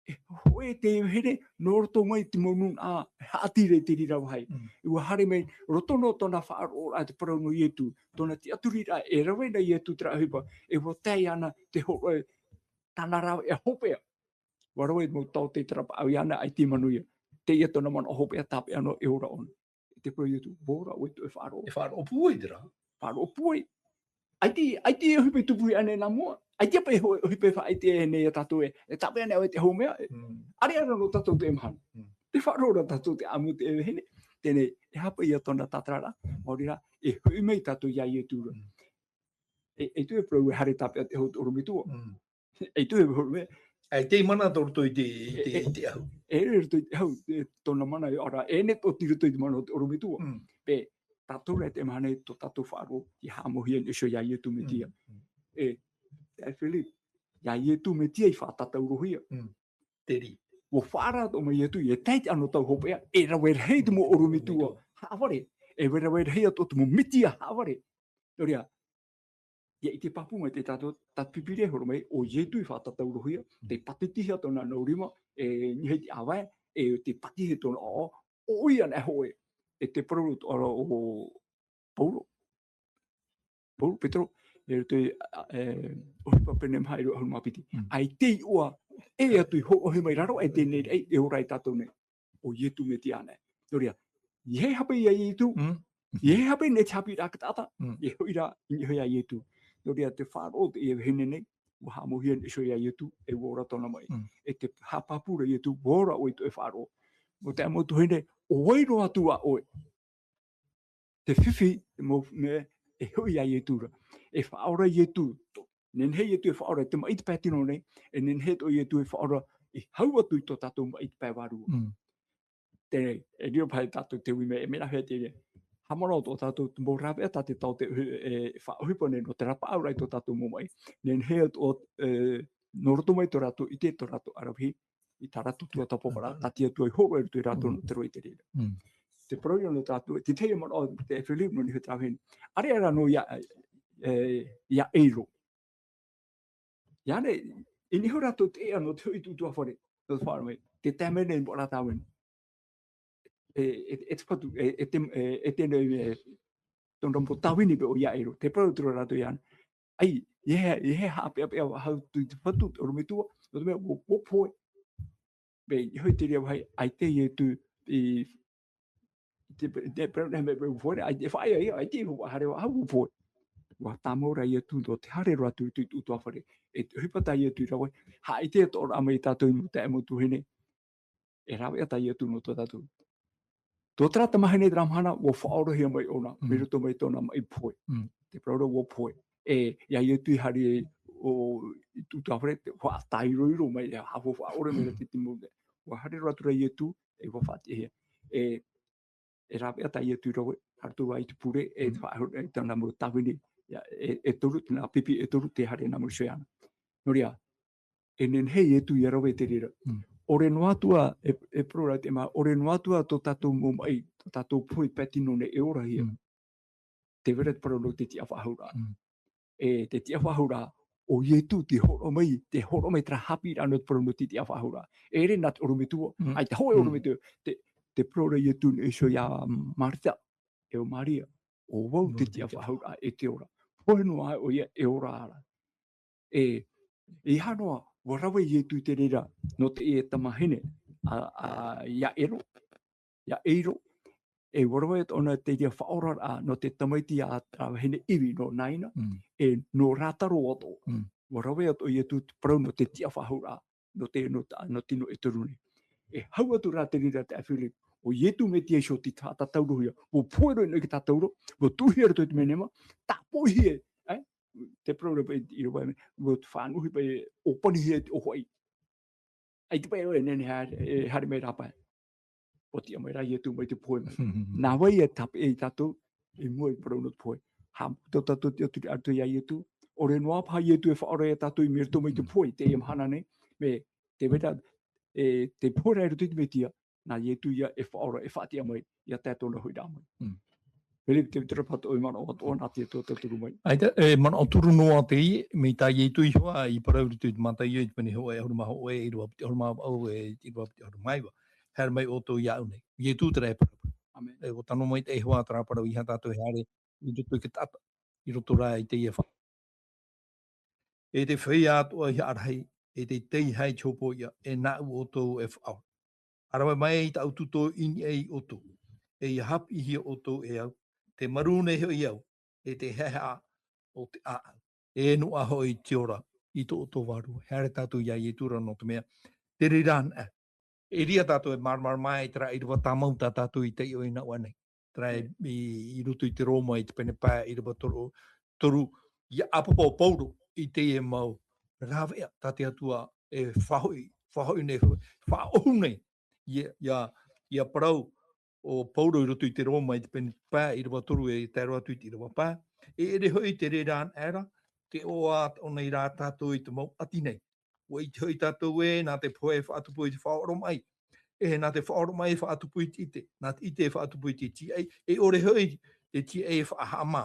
e hōʻē te vahine nō roto mai te mau nūnaʻa haʻati ra i te reira vāhi. Mm. ʻUa haere mai, roto noa tōna faʻaroʻoraʻa te parau nō Ietu, tōna tiʻaturiraʻa e rave na Ietu terā ʻohipa, e ʻua tae iāna te hōroʻa, tāna rāveʻa hopeʻa. ʻUa rave mau taote i te rapaʻau iāna, ʻaita i manuia. Teie tōna manaʻo hopeʻa tāpeʻa noa e ora ʻōna. E te parau Ietu, ʻua ora ʻoe i tō ʻoe faʻaroʻo. E faʻaroʻo pūai terā. Faʻaroʻo pūai. ʻAita, ʻaita e ʻohipa i tupu ānei nā mua. ʻAita paʻi e ʻohipa e faʻaʻite nei iā tātou ē. E tāpeʻa nei ʻoe i te hōmea. Mm. ʻAreʻa rā nō tātou teie mahana. Mm. Tē faʻaroʻo ra tātou te ʻāmui i te vahine. Teie, e aha paʻi ia tōna tātararaʻa. Maori rā, e hoʻi mai tātou iā Ietu ra. Mm. E, e tuʻu e parau e haere tāpeʻa te hau ʻorometua. Mm. E tō e huru mea. E te mana tō roto i te, i te, i te ahu. E roto i te ahu, e tōna mana e ara, e ne tō tiro tō i te mana o te orometua. Mm. Pe, tātou rā te mahane tō tātou faʻaroʻo, i haʻamauhia nei iho ia Ietu Metia. Mm. E, e Philip, ia Ietu Metia i faʻatataurohia. Mm. Te rī. Ua faʻaara atoʻa mai Ietu, e tae te anō tau hopeʻa, e rave rahi te mau orometua haʻavare, e rave rahi atoʻa te mau Metia haʻavare. Nō reira, ia ʻite pāpū mai te tātou, tā te Pīpīria e horo mai, ʻo Ietu i faʻatataurohia, te pātitihi tōna nau rima, e niʻa i te ʻāvae, e te pātitihi tōna ʻoaʻoa, ʻoia nei hoʻi, e te parau o, o Paulo, Paulo, Petero, e roto i, a, e, ʻohipa pene maha e rua ʻahuru mā piti. Mm. ʻAita i ʻoa, e atu i hōroʻahia mai raro, e teie nei, e, e ora ia tātou nei. ʻO Ietu Metia nei. Nō reira, ʻeiaha paʻi ia Ietu, Mm. ʻeiaha paʻi nei te haʻapiʻiraʻa a te taʻata, Mm. e hoʻi rā, i niʻa iho ia Ietu. Nō reira, te faʻaroʻo o teie vahine nei, ua haʻamauhia nei iho ia Ietu, e ua ora tōna maʻi. Mm. E te haʻapāpū ra Ietu, ua ora ʻoe i tō ʻoe faʻaroʻo. Nō te mau tuahine, ʻo vai roa atu ā ʻoe. Te fifi, te mau mea, e hoʻi ia Ietu ra. E faʻaora Ietu, tō, nehenehe Ietu e faʻaora, te maʻi i te pae tino nei, e nehenehe atoʻa Ietu e faʻaora, i hau atu i tō tātou maʻi i te pae vārua. Mm. Teie, e riro paha ia tātou te ui mea, e mea rahi te, haʻamanaʻo atoʻa tātou, te mau rāveʻa tā te taote, e, e faʻaʻohipa nei, nō te rapaʻauraʻa i tō tātou mau maʻi. Nehenehe atoʻa, e, nō roto mai tō rātou ʻite, tō rātou ʻaravihi, i tā rātou tuatāpaparaʻa, tā te Atua i hōroʻa i roto ia rātou nō te roa i te reira. Mm. Te parau ia nō tātou, te tahi manaʻo, te Philip nō niʻa i te rāveʻa. ʻAreʻa rā nō ia, e, ia Eiro. Ia nei, i niʻa iho rātou te ea nō te hoʻi i te ʻutuāfare, nō te faʻaara mai, te taime nei i mua ra tāvini. E, e, e te fatu, e, e te, e, e te nei, e, tōna mau tāvini paʻi ʻo ia Eiro. Te parau atu ra rātou ia nei. ʻAi, ʻeiaha, ʻeiaha e haʻapeʻapeʻa faʻahou atu i te fatu, te orometua, nō te mea, ua, ua pohe. Paʻi, i niʻa iho i te reira vāhi, ʻaita Ietu i, i te, i te parau nei mea, ua pohe, ʻaita e faʻaea ia, ʻaita e faʻahaere faʻahou, ua pohe. Ua tāmau ra Ietu nō te haere roa atu i te, i te ʻutuāfare. E te ʻohipa tā Ietu i rave, haʻaʻite atoʻa ra mai ia tātou i mua i te mau tuahine, e rāveʻa tā Ietu nō tō tātou. Tō terā tamahine i terā mahana, ua faʻaorahia mai ʻōna, Mm. mai roto mai tōna maʻi pohe. Mm. Te parau ra ua pohe. E, ia Ietu i haere ʻo, i te ʻutuāfare, te faʻatāiroiro mai, e haʻafau faʻaʻore mai ra te, te mau, ua haere roa atu ra Ietu, e ua faʻatiʻahia. E, e rāveʻa tā Ietu i rave, haere atu ra i te pure, e Mm. faʻahou, e tāna mau tāvini, ia, e, e toru, nā pipi e toru, tē haere nā muri iho iāna. Nō reira, e nehenehe Ietu ia rave i te reira. Mm. ʻOre noa atu ā, e, e parau ra te mea, ʻore noa atu ā tō tātou mau maʻi, tō tātou pohe i te pae tino nei e orahia. Mm. Tē vai ra te parau nō te tiʻafaʻahouraʻa. Mm. E te tiʻafaʻahouraʻa, ʻo Ietu tē hōroʻa mai, tē hōroʻa mai terā haʻapiʻiraʻa nō te parau nō te tiʻafaʻahouraʻa. E ʻere nā te orometua, Mm. ʻaita hōʻē Mm. orometua, te, te parau ra Ietu i niʻa iho ia Marita, e ʻo Maria, ʻo vau Nō te te tiʻafaʻahouraʻa e te ora. Pohe noa ʻoia e ora ra. E, e aha noa, ua rave Ietu i te reira, nō te, e tamahine, a, a, ia Ero, ia Eiro, e ua rave atoʻa na te reira faʻaoraraʻa, nō te tamaiti a terā vahine ivi nō Naina, Mm. e nō Rātaro atoʻa. Mm. Ua rave atoʻa Ietu te parau nō te tiʻafaʻahouraʻa, nō te, nō ta-, nō tino e toru nei. E hau atu rā te reira te Philip, ʻo Ietu Metia iho tei faʻatataurohia, ua pohe roa i niʻa i te tātauro, ua tuʻuhia i roto i te menema, tāpoʻihia, e? Te parau ra paʻi i roto i te, ua faʻanuʻuhia paʻi, ʻōpanihia te ʻōfaʻi. ʻAita paʻi ʻoe e nehenehe e haere, e haere mai rāpae. ʻO tiʻa mai rā Ietu mai te pohe mai. Nā vai e tāpeʻa ia tātou, i mua i te parau nō te pohe. Haʻaputa tātou i te ʻaturi atu ia Ietu. ʻOre noa paha Ietu e faʻaora ia tātou i mua i roto mai te Mm. pohe, i teie mahana nei. Mea, tē vai ra, e, te pohe ra i roto i te Metia, nā Ietu ia e faʻaora, e faʻatiʻa mai, ʻia tae tōna hoʻiraʻa mai. Mm. Philip, tē vai ra paha tō ʻoe manaʻo atoʻa nā te Atua tauturu mai. ʻAita, e, manaʻo turu noa teie, mai tā Ietu iho ā i parau i roto i te Mataio i te pene hōʻē ʻahuru mā hōʻē, e rua piti ʻahuru mā vaʻu, e, e rua piti ʻahuru mā iva. Haere mai ʻoutou iāʻu nei. Ietu terā e parau. ʻĀmene. E, ʻua tano maitaʻi hoʻi terā parau, ʻeiaha tātou e haere i roto i te taʻata, i roto rā i teie fa-, e te feiā atoʻa i haʻarahi, e te teiaha i te hopoiʻa, e nāʻu ʻoutou e faʻaora. ʻA rave mai i tāʻu tuto i niʻa ia ʻoutou, e ʻia haʻapiʻihia ʻoutou e au, tē marū nei hoʻi au, e te haʻehaʻa o te ʻāʻau. E noaʻa hoʻi te ora i tō ʻoutou vārua. E haere tātou ia Ietu ra nō te mea, te reira anaʻe. E ʻere tātou e māramarama ai terā ʻīrava tāmau tā tātou i taiʻo i nā ʻō nei. Terā e, i, i roto i te Roma i te pene pae ʻīrava toru, toru, ʻia ʻāpapa ʻo Paulo i teie mau rāveʻa tā te Atua e faʻahoʻi, faʻahoʻi nei, faʻaʻohu nei. Ia, ia, ia parau o Pauro i roto i te Roma i te pene pae ʻīrava toru e tae roa atu i te ʻīrava pae. E ʻere hoʻi te reira anaʻe ra, te ʻoaʻoa nei rā tātou i te mau ʻati nei. ʻUa ʻite hoʻi tātou ē, nā te pohe e faʻatupu i te faʻaoromaʻi. E, nā te faʻaoromaʻi e faʻatupu i te ʻite, nā te ʻite e faʻatupu i te tīaʻi, e ʻore hoʻi te tīaʻi e faʻahaʻamā.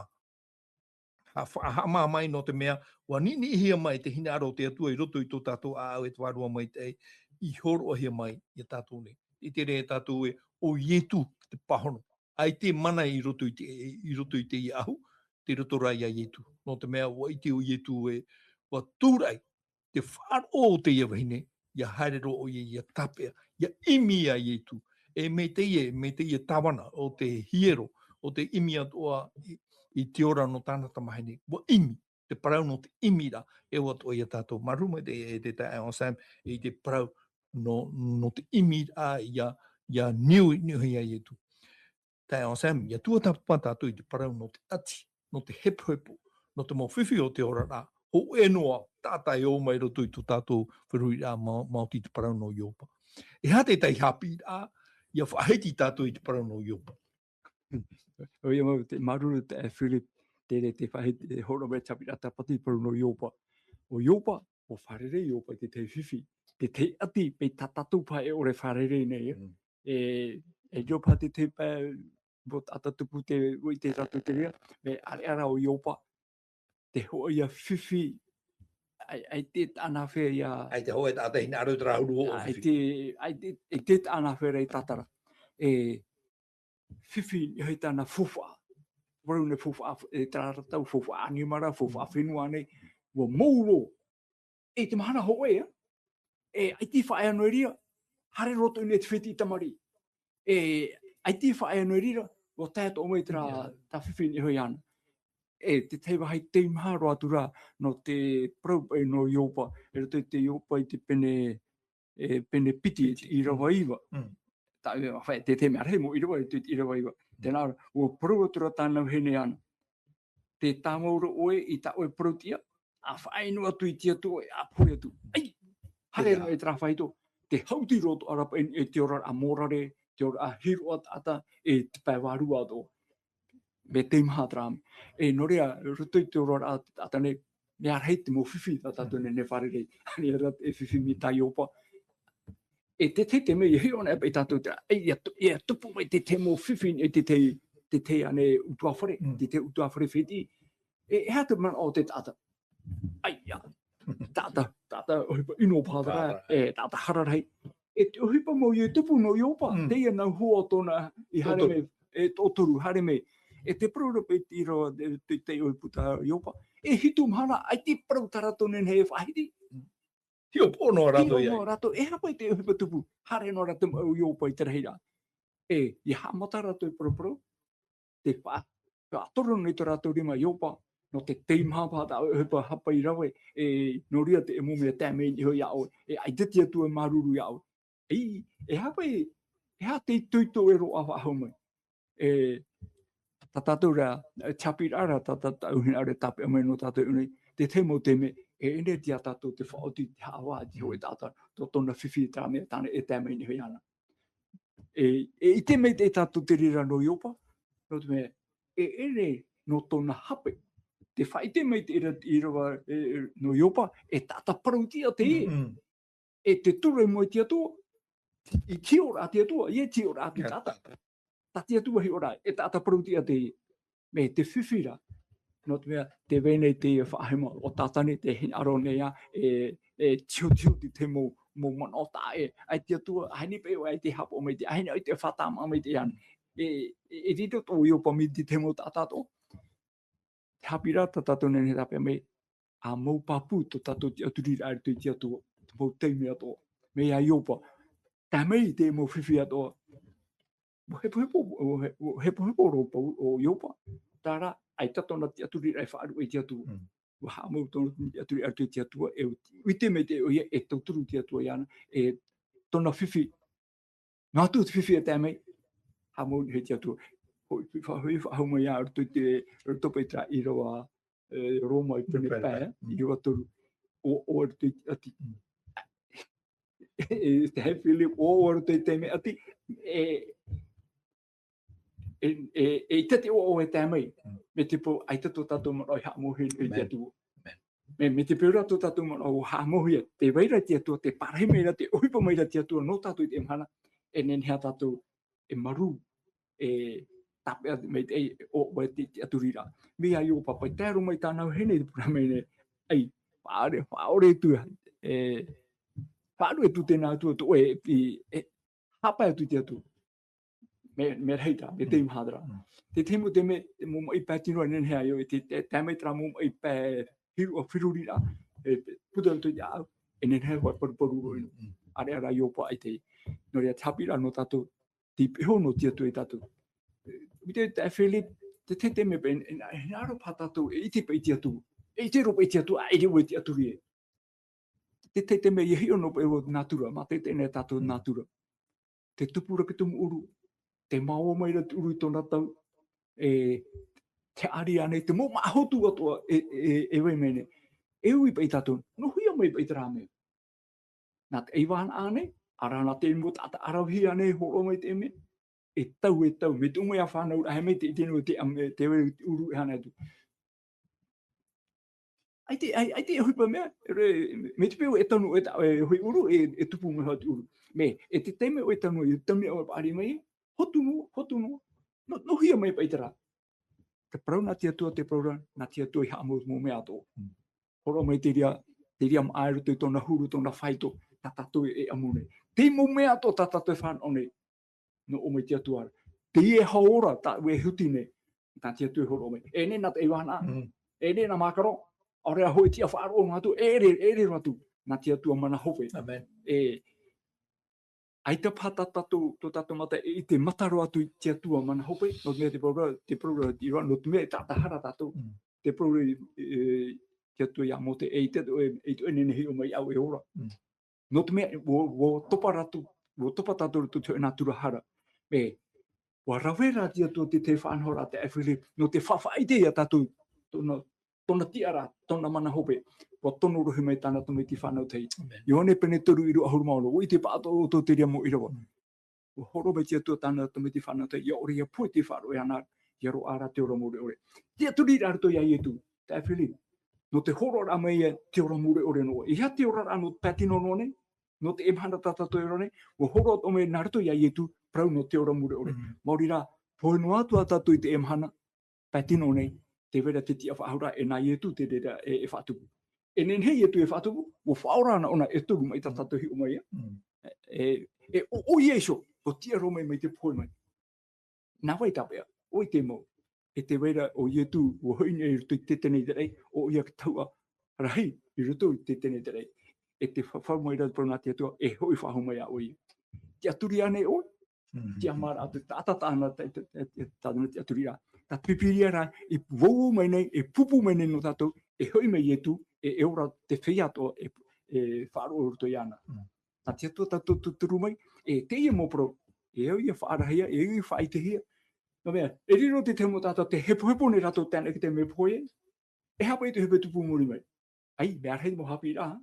Ha-, faʻahaʻamā mai nō te mea, ʻua niʻiniʻihia mai te hinaʻaro o te Atua i roto i tō tātou ʻāʻau e te Vārua Maitaʻi, i hōroʻahia mai ia tātou nei. I te reira tātou ē, ʻo Ietu te pāhono. ʻAita e mana i roto i te, i roto i teie ʻahu, tei roto rā ia Ietu. Nō te mea, ʻua ʻite ʻo Ietu ē, ʻua tūraʻi te faʻaroʻo o teie vahine, ʻia haere roa ʻoia ʻia tāpeʻa, ʻia ʻimi ia Ietu. E mai teie, mai teie tāvana o te hiero, o te ʻimi atoʻa i, i te ora nō tāna tamāhine, ʻua ʻimi, te parau nō te ʻimi ra, e ʻua atoʻa ia tātou. Māuruuru maitaʻi e te taeaʻe Sam, i te parau nō, nō te ʻimi ra, ʻia, ʻia niu, niuhia Ietu. Taeaʻe Sam, ʻia tuatāpapa tātou i te parau nō te ʻati, nō te hepohepo, nō te mau fifi o te oraraʻa, hōʻē noa, taʻata e ō mai roto i tō tātou feruriraʻa ma-, maoti te parau nō Iopa. E aha te tahi haʻapiʻiraʻa, ʻia faʻahiti tātou i te parau nō Iopa. ʻOia mau, te māuruuru te, e, Philip, te, te faʻahiti, e, hōroʻa mai te haʻapiʻiraʻa tāpati parau nō Iopa. ʻO Iopa, ʻua fārerei Iopa i te tahi fifi, te tahi ʻati, mai tā tātou paha e ʻore fārerei nei, e. Mm. E, e Iopa te tahi pae, ʻua taʻata tupu te, ʻua ʻite rātou te reira, mai ʻāreʻa rā ʻo Iopa, te hōʻē ia fifi, ʻai, ʻaita e taʻa nāfea ia. ʻAita e hōʻē taʻata hinaʻaro i terā huru hoʻo fifi. ʻAita, ʻaita, ʻaita e taʻa nāfea ra i tātara. E, fifi, e hōʻē tāna faufaʻa. Parau nei faufaʻa, e terā ra tau faufaʻa ʻanimara, faufaʻa fenua nei, ʻua mou roa. E te mahana hōʻē, e, ʻaita e faʻaea noa i reira, haere roa atoʻa i niʻa i te fētiʻi tamariʻi. E, ʻaita e faʻaea noa i reira, ʻua tae atoʻa mai terā, tā fifi nei e hoʻi ana. E, te tahi vāhi teimaha roa atu ra, nō te parau paʻi nō Iopa, e roto i te Iopa i te pene, e, pene piti, piti. ʻĪrava iva. Mm. Tā, e, whai, te, te mea rahi mau ʻīrava, i te, ʻīrava iva. Mm. Tēnā ra, ʻua parau atu ra tāna vahine ana. Tē tāmau ra ʻoe i tā ʻoe parauʻtiʻa, ʻa faʻaʻino atu i te Atua ʻe ʻa pohe atu. ʻAi, haere Tērā. noa i terā faito, te haʻuti roa atoʻa ra paʻi e te oraraʻa mōrare, te oraraʻa hiroʻa taʻata, e te pae vārua atoʻa. Mea teimaha terā mea. E nō reira, roto i te oraraʻa taʻata nei, mea rahi te mau fifi tā tātou nei, nei fārerei. Ani ra e fifi mai tā Iopa. E te, te, te mea, e hiʻo ana e paʻi tātou terā, e, ia tu-, ia tupu mai te, te mau fifi, e te, te, te, te ane utuāfare, Mm. te, te utuāfare fētiʻi. E, e aha te manaʻo o te taʻata? ʻAi, ia, taʻata, taʻata, ʻohipa ʻino paha terā, Paha. e, taʻata hara rahi. E te ʻohipa mau i tupu nō Iopa, Mm. teie nau hoa o tōna i haere Tōtoru. mai, e, Tōtoru, haere mai. E te parau ra paʻi te ʻīrava, e, te, te ʻohipa tā Iopa. E hitu mahana, ʻaita e parau tā rātou nei e faʻahiti. Mm. Hiʻopoʻo noa rātou Hiʻo ia. noa rātou, e aha paʻi te ʻohipa tupu, haere noa rātou mai ʻo Iopa i te rahi ra. E, ʻia haʻamata rātou i paraparau, te faʻa-, faʻatoro nei tō rātou rima Iopa, nō te teimaha paha tā ʻoe ʻohipa hapa i rave, e, nō reira te ʻemo mea tae mai nei hoʻi iā ʻoe, e ʻaita te Atua e māuruuru iā ʻoe. E, e aha paʻi, e aha te itoito e roaʻa faʻahou mai. E, tā tātou ra, e, te haʻapiʻiraʻa ra, tā, tā, tā ʻuhina ra e tāpeʻa mai nō tātou nei, te tahi mau taime, e, e nehenehe ia tātou te faʻaoti, te haʻavā, te hōʻē taʻata, tō tōna fifi, tā mea, tāna e tae mai nei hoʻi iāna. E, e ʻite maitaʻi tātou te reira nō Iopa, nō te mea, e, e nehenehe nō tōna hape, te faʻaʻite mai te reira, ʻīrava, e, e, nō Iopa, e taʻata parauʻtiʻa teie. Mm, mm. E te ture i mua i te Atua, i te hiʻoraʻa te Atua, ʻia hiʻoraʻa te Ia, taʻata. taʻata. Tā te Atua hiʻoraʻa, e taʻata parauʻtiʻa teie. Mea te fifi ra. Nō te mea, tē vai nei teie faʻahema, ʻo Tātane, tē hinaʻaro nei ā, e, e tihotiho te, te mau, mau manaʻo taʻa ʻē. ʻAita te Atua, ʻaita e nehenehe paʻi ʻoe te haʻapaʻo maitaʻi, ʻaita e nehenehe ʻoe te faʻatāmāʻa maitaʻi ana. E, e, e riro tō Iopa mai te, te mau taʻata atoʻa. Te haʻapiʻiraʻa tā tātou nei e tāpeʻa mai, ʻa mau pāpū tō tātou tiʻaturiraʻa i roto i te Atua, te mau taime atoʻa. Mai iā Iopa, tae mai i te mau fifi atoʻa. ʻUa hepohepo, ʻua he-, ʻua hepohepo roa paʻi ʻo Iopa. Terā, ʻaita tōna tiʻaturiraʻa e faʻaruʻe i te Atua. Mm. ʻUa haʻamau tōna tiʻaturiraʻa i roto i te Atua, e ʻite maitaʻi ʻoia, e tauturu te Atua iāna, e tōna fifi, Nā atu te fifi e tae mai, haʻamau nei hoʻi te Atua. Hoʻi, faʻa-, hoʻi, faʻahou mai ā, roto i te, roto paʻi terā ʻīrava, e, Roma i pene Pene pae, pae. Mm. ʻīrava toru. ʻoaʻoa i roto i te ʻati. E, e, te hepili, ʻoaʻoa i roto i te mea ʻati. E, e, e, e ʻaita te ʻoaʻoa e tae mai. Mm. Mai te peu, ʻaita tō tātou manaʻo i haʻamauhia i te Atua. Amen. Mai, mai te peu rā tō tātou manaʻo haʻamauhia, tē vai ra te Atua, tē parahi mai ra, tē ʻohipa mai ra te Atua nō tātou i teie mahana, e nehenehe tātou e marū, e tāpeʻa mai te, e ʻoaʻoa i te, te ʻaturi ra. Mai iā Ioba, e tae roa mai tāna vahine, tē parau mai nei, ʻai, faʻaʻore, faʻaʻore atu, e, faʻaʻore atu tēnā Atua, tō ʻoe, e, e, haʻapae atu i te Atua. Mea, mea rahi tā, mea tei Mm. mahana rā. Mm. Te tahi mau te mea, te mau maʻi pae tino, e nehenehe ai ʻoe, te, te, tae mai terā mau maʻi pae hiru ʻa feruri ra, e, puta atu i te ʻāʻau, e nehenehe hoʻi paruparu roa ʻino. Mm. ʻAreʻa rā Ioba i te, nō reira te haʻapiʻiraʻa nō tātou, te peu nō te Atua ia tātou. I te, te Philip, te, te, te mea paʻi, e, e, e hinaʻaro paʻi tātou, e ʻite paʻi i te Atua. E ʻite roa paʻi i te Atua, ʻaʻore ʻoe te ʻaturi ē. Te, te, te mea ia hiʻo noa paʻi ʻoe nātura, mā te, te, nei tātou Mm. nātura. Te tupu ra ki te mau ʻuru, te māua mai ra te ʻuru i tōna tau, e, te ʻari ānei, te mau māʻa hotu atoʻa, e, e, e vai mai nei. E ui paʻi tātou, nō hea mai paʻi terā mea. Nā te ʻaivānaʻa ānei, ʻaore rā nā te mau taʻata ʻaravihi ānei, hōroʻa mai te mea. E tau, e tau, mai te ʻū mau fānauraʻa, mai te, te, te, te, te vai te ʻuru e hānere atu. ʻAita, ʻai-, ʻaita e ʻohipa mea, e re-, mai te peu e tanu, e ta-, e hoʻi ʻuru, e, e tupu mai hoʻi te ʻuru. Mai, e te taime ʻoe e tanu, e tanu ʻoe paʻari mai, hotu noa, hotu noa. Nō, nō hea mai paʻi terā. Te parau nā te Atua, te parau ra, nā te Atua i haʻamau mau mea atoʻa. Mm. Hōroʻa mai te reira, te reira māʻa i roto i tōna huru, tōna faito, tā tātou e ʻamu nei. Te mau mea atoʻa tā tātou e fānaʻo nei, nō ʻō mai te Atua ra. Teie e hau ora, tāʻu e huti nei, nā te Atua e hōroʻa mai. E nehenehe nā te ʻaivānaʻa, Mm. e nehenehe nā mākaro, ʻaore rā hoʻi tiʻa faʻaroʻo nō atu, e ʻere, e ʻere roa atu, nā te Atua mana hope. Amen. E, ʻaita paʻi tā tātou, tō tātou mata, e, i te mata roa atu i te Atua mana hope, nō te mea te parau ra, te parau ra, i roa, nō te mea e taʻata hara tātou. Mm. Te parau ra, e, te Atua iā Mōte, e ʻite atu ʻoe, e ʻite ʻoe e nehenehe e hiʻo mai iāʻu e ora. Mm. Nō te mea, ʻua, ʻua topa rātou, ʻua topa tātou i te hōʻē nātura hara. E, ʻua rave rā te Atua te, te faʻanahoraʻa a Philip, nō te faʻaʻite ia tātou, tōna, tōna tiʻaraʻa, tōna mana hope, ʻua tono rohi mai tāna tamaiti fānau tahi. Amen. Ioane pene toru, ʻīrava ʻahuru mā ono, ʻua ʻite paʻatoʻa ʻoutou i te reira mau ʻīrava. Mm. ʻUa hōroʻa mai te Atua tāna tamaiti fānau tahi, ʻia ʻore ʻia pohe i te faʻaroʻo iāna, ʻia roaʻa rā te ora mure ʻore. Te ʻaturi ra i roto iā Ietu, taeaʻe Philip. Nō te hōroʻaraʻa mai ia te ora mure ʻore nō ʻoe. E aha te oraraʻa nō te pae tino noa nei, nō teie mahana tā tātou e ora nei, ʻua hōroʻa atoʻa mai nā roto iā Ietu, parau nō te ora mure ʻore. Mm. Maori rā, pohe noa atu ā tātou i teie mahana, pae tino nei, tē vai ra te tiʻa faʻahou ra, e nā Ietu te reira e, e faʻatupu. E nehenehe Ietu e faʻatupu, ʻua faʻaora anaʻe ʻōna e toru maʻi tā Mm. tātou e hiʻo mai ia. Mm. E, e, ʻo, ʻo ia iho, ʻua tiʻa roa mai, mai te pohe mai. Nā vai tāpeʻa, ʻoia te mau. E tē vai ra ʻo Ietu, ʻua hoʻi i roto i te tēnei raʻi, ʻoia te tahuʻa rahi i roto i te tēnei raʻi. E te fa-, fau mai ra te parau nā te Atua, e hoʻi faʻahou mai iā ʻoe. Te ʻaturi ānei ʻoe, Mm. tiʻamāraʻa atu, taʻata tāna, ta-, ta-, ta-, ta-, tāna te ʻaturiraʻa. Tā te Pīpīria rā, i vau mai nei, e pūpū mai nei nō tātou, e hoʻi mai Ietu, e, e ora te feiā atoʻa, e, e faʻaroʻo i roto iāna. Mm. Nā te Atua tātou tūturu mai, e teie mau parau, e au ia faʻarahia, e au ia faʻaʻitehia. Nō te mea, e riro te tahi mau taʻata, tē hepohepo nei rātou tāna i te mea pohe, e aha paʻi te hope tupu i muri mai. ʻAi, mea rahi mau haʻapiʻiraʻa,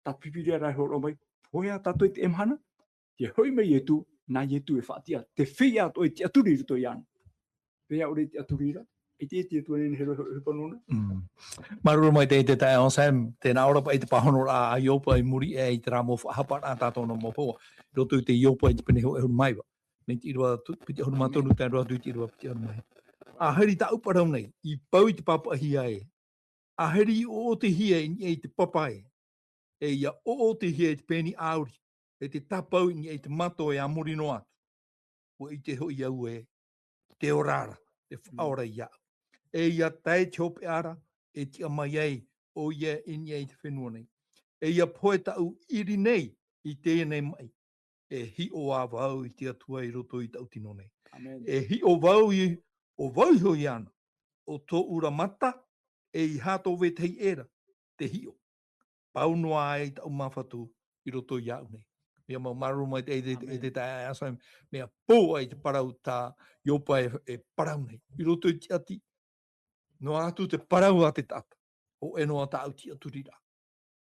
tā te Pīpīria rā e hōroʻa mai, pohe ā tātou i teie mahana, ʻia hoʻi mai Ietu, nā Ietu e faʻatiʻa, te feiā atoʻa e tiʻaturi i roto iāna. Feiā ʻore e tiʻaturi ra, e te, e te Atua e nehenehe e hoʻi, hoʻi, hoʻi paʻi nōna. Mm. Māuruuru maitaʻi te taeaʻe Sam, tēnā ora paʻi te pāhonoraʻa a Ioba i muri aʻe i terā mau faʻahaparaʻa tā tōna mau hoa, i roto i te Ioba i te pene hōʻē ʻahuru mā iva. Mai te ʻīrava tu-, piti ʻahuru mā toru, tae roa atu i te ʻīrava piti ʻahuru mā iva. ʻĀhiri tāʻu parau nei, i pau i te pāpaʻihia ē. ʻĀhiri i ʻoʻotihia i niʻa i te papa ē. E ʻia ʻoʻotihia i te pēni ʻāuri, e te tāpau i niʻa i te mato e a muri noa atu. ʻUa ʻite hoʻi au ē, te ora ra, te faʻaora iāʻu. E ʻia tae te hopeʻa ra, e tiʻa mai ai, ʻoia i niʻa i te fenua nei. E ʻia pohe tāʻu ʻiri nei, i teie nei maʻi. E hiʻo ā vau i te Atua i roto i tāʻu tino nei. Amen. E hiʻo vau i, ʻo vau iho iāna. ʻO tōʻu ra mata, e ʻeiaha tō vetahi ʻē ra, te hiʻo. Pau noa ai tāʻu māfatu i roto iāʻu nei. Mea mau māuruuru maitaʻi te, te, Amen. te taeaʻe Sam, mea pau ai te parau tā Ioba e, e parau nei. I roto i te ʻati, noa atu te parau a te taʻata, hōʻē noa tāʻu tiʻaturiraʻa.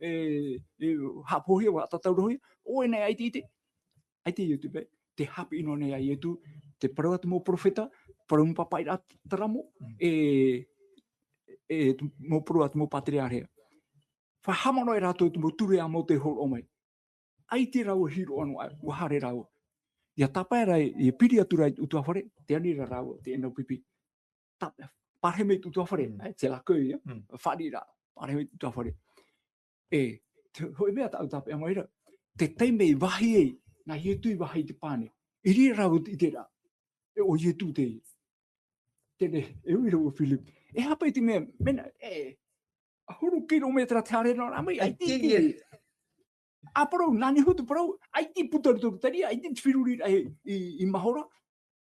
e, e, haʻapohia, ʻua tatau roa ia, ʻoe nei ʻaita i ʻite, ʻaita i ʻite paʻi, te haʻapiʻi noa nei a Ietu, te parau a te mau perofeta, parau mau pāpaʻiraʻa teramo, e, e, te mau parau a te mau pāterearea. Faʻahaʻamanaʻo rātou te mau ture a Mōte e hōroʻa mai. ʻAita rāua e hiroʻa noa, ʻua haere rāua. ʻIa tāpae ra, ʻia piri atu ra i te ʻutuāfare, tē ani ra rāua, te N L P P. Tap-, pārahi mai i te ʻutuāfare, Mm. e, te lākau ia, Mm. fāriʻiraʻa, pārahi mai i te ʻutuāfare. E, te, hōʻē mea tāʻu tāpeʻa mai ra, te taime i vāhi ai, nā Ietu i vāhi i te pane. I reira rāua i te ʻiteraʻa, e ʻo Ietu teie. Teie, e ui ra ʻo Philip. E aha paʻi te mea, mea nā, e, ʻahuru kilometera te haere noa ra mai, ʻaita i ʻite. ʻAita i ʻite. ʻA parau, nā niʻa hoʻi te parau, ʻaita i puta roto i te taria, ʻaita i te feruriraʻa i, i, i mahora.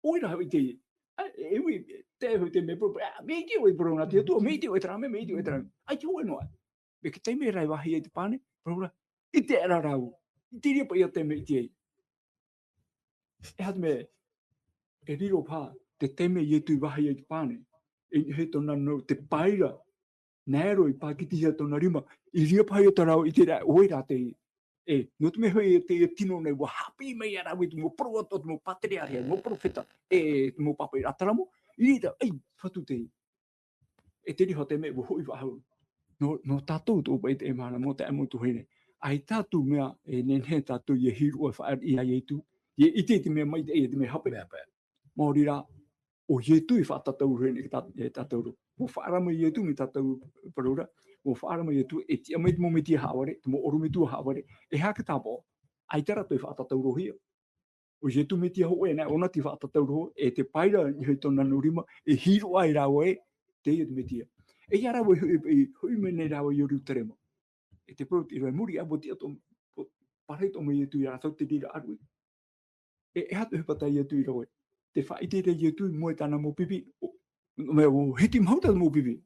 ʻOia rā hoʻi teie. ʻA, e ui, te, hoʻi te mea parau, ʻa, mea ʻite ʻoe e parau nā te Atua, mea ʻite ʻoe terā mea, mea ʻite ʻoe terā mea. ʻAita hōʻē noa. Mea te taime e vāhi ai te pane, parau ra, ʻite ra rāua. ʻIte ra paʻi ia te mea ʻite ai. E aha te mea, e riro paha, te taime Ietu i vāhi ai te pane, e, e tōna nau, te paira, nā ʻō ra i pākitihia tōna rima, i reira paha ia tā rāua i ʻite ra, ʻoia rā te, e, nō te mea hoʻi e te, e tino nei, ʻua haʻapiʻi mai ia rāua i te mau parau atoʻa, te mau pāterearea, mau perofeta, e, te mau pāpaʻiraʻa teramo, i reira, ei, Fatu te, e te riha te mea, ʻua hoʻi faʻahou. Nō, nō tātou tō paʻi te mahana, mau taeaʻe, mau tuahine. ʻAita atu mea, e nehenehe tātou ʻia hiroʻa e faʻaʻite ia Ietu, ʻia ʻite i te mea maitaʻi, e te mea hape. Mea hape. Maori rā, ʻo Ietu i faʻatatau nei e tā-, e tātou ra. ʻUa faʻaara mai Ietu mai tātou parau ra, ʻua faʻaara mai Ietu, e tiʻa mai te mau Metia haʻavare, te mau ʻorometua haʻavare, e aha te tāpaʻo, ʻaita rātou i faʻatatau roa hia. ʻO Ietu Metia hōʻē, nā ʻōna tei faʻatatau roa, e te paira i niʻa i tōna nau rima, e hiroʻa ai rāua ē, teie te Metia. E ia rāua i hoʻi, i hoʻi mai nei rāua i Ierutarema. E te parau i roto i muri, ʻa, ʻua tiʻa atoʻa, pārahi atoʻa mai Ietu ia rātou te reira ʻāruʻi. E, e aha te ʻohipa tā Ietu i rave? Tē faʻaʻite ra Ietu i mua i tāna mau pipi, ʻo, ʻo, mea ʻua hiti mahuta te mau pipi.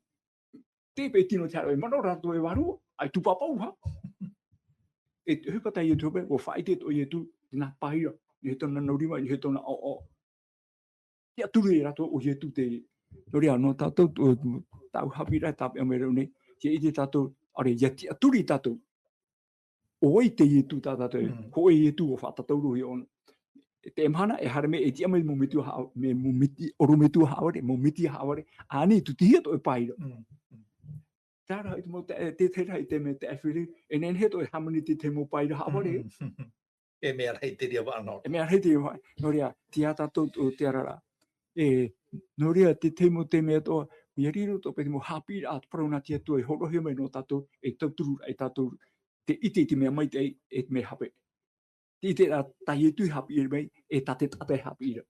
Te pae tino te haere, manaʻo rātou e vārua, ʻaita e tūpāpā, ha? E te ʻohipa tā Ietu hope, ʻua faʻaʻite atoʻa Ietu, i nā paira, i niʻa i tōna nau rima, i niʻa i tōna ʻaoʻao. Tiʻaturi ia rātou ʻo Ietu te, nō reira, nō tātou, tō, tāʻu haʻapiʻiraʻa e tāpeʻa mai ra nei, ʻia ʻite tātou, ʻaore, ʻia tiʻaturi tātou. ʻO vai te Ietu tā tātou, Mm. hōʻē Ietu ʻua faʻatatau roa hia ʻōna. E te mahana, e haere mai, e tiʻa mai mau Metia haʻa-, me-, mau Meti-, ʻorometua haʻavare, mau Metia haʻavare, ʻa, ʻaita i tūtihia atoʻa e paira. Mm, mm. Terā hoʻi te mau te, e, te, te rahi te mea te ʻāfiri, e nehenehe atoʻa e hāmani te, te mau paira haʻavare. Mm. E mea rahi te reira vānaʻo. E mea rahi te reira vā-, nō reira, tiʻa tātou tō te ara ra. E, nō reira, te, te mau te mea atoʻa, ʻia riro atoʻa paʻi te mau haʻapiʻiraʻa, te parau nā te Atua, e hōroʻahia mai nō tātou, e tauturu ra e tātou, te ʻite i te mea maitaʻi, e te mea hape. Te ʻite ra tā Ietu i haʻapiʻi mai, e tā te taʻata e haʻapiʻi ra.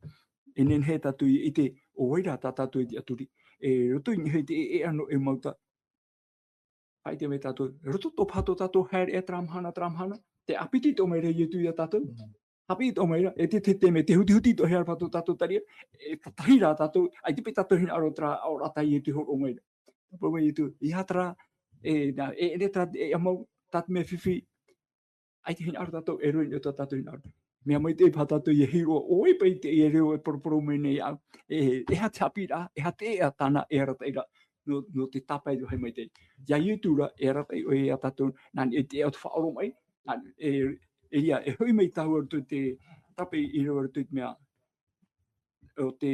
E nehenehe tātou ʻia ʻite, ʻo vai rā tā tātou e tiʻaturi. E roto i niʻa i te ʻeʻa nō ʻEmauta. Faʻaʻite mai tātou, roto tō paha tō tātou haereʻa terā mahana, terā mahana, tē ʻāpiti atoʻa mai ra Ietu ia tātou. Mm. ʻĀpiti atoʻa mai ra, e te, te, te mea, te hutihuti atoʻa hea paha tō tātou tariʻa, e tatahi rā tātou, ʻaita paʻi tātou hinaʻaro terā aʻoraʻa tā Ietu e hōroʻa mai ra. Tāpaʻo mai Ietu, ʻeiaha terā, e, nā, e, e terā, e, e mau, tā te mea fifi, ʻaita hinaʻaro tātou, e riro i niʻa tō tātou hinaʻaro. Mea maitaʻi paha tātou ʻia hiʻo, ʻo vai paʻi te, e reo e poroporo mai nei au, e, e aha te haʻapiʻiraʻa, e aha te ʻeʻa tāna e arataʻi ra, nō, nō te tāpae atu hai maitaʻi. Ia Ietu rā, e arataʻi ʻoe ia tātou, nā niʻa i te ʻeʻa o te faʻaoromaʻi, nā, e, e ia, e hoʻi mai tāua roto i te, tāpaʻo i roto i te mea, o te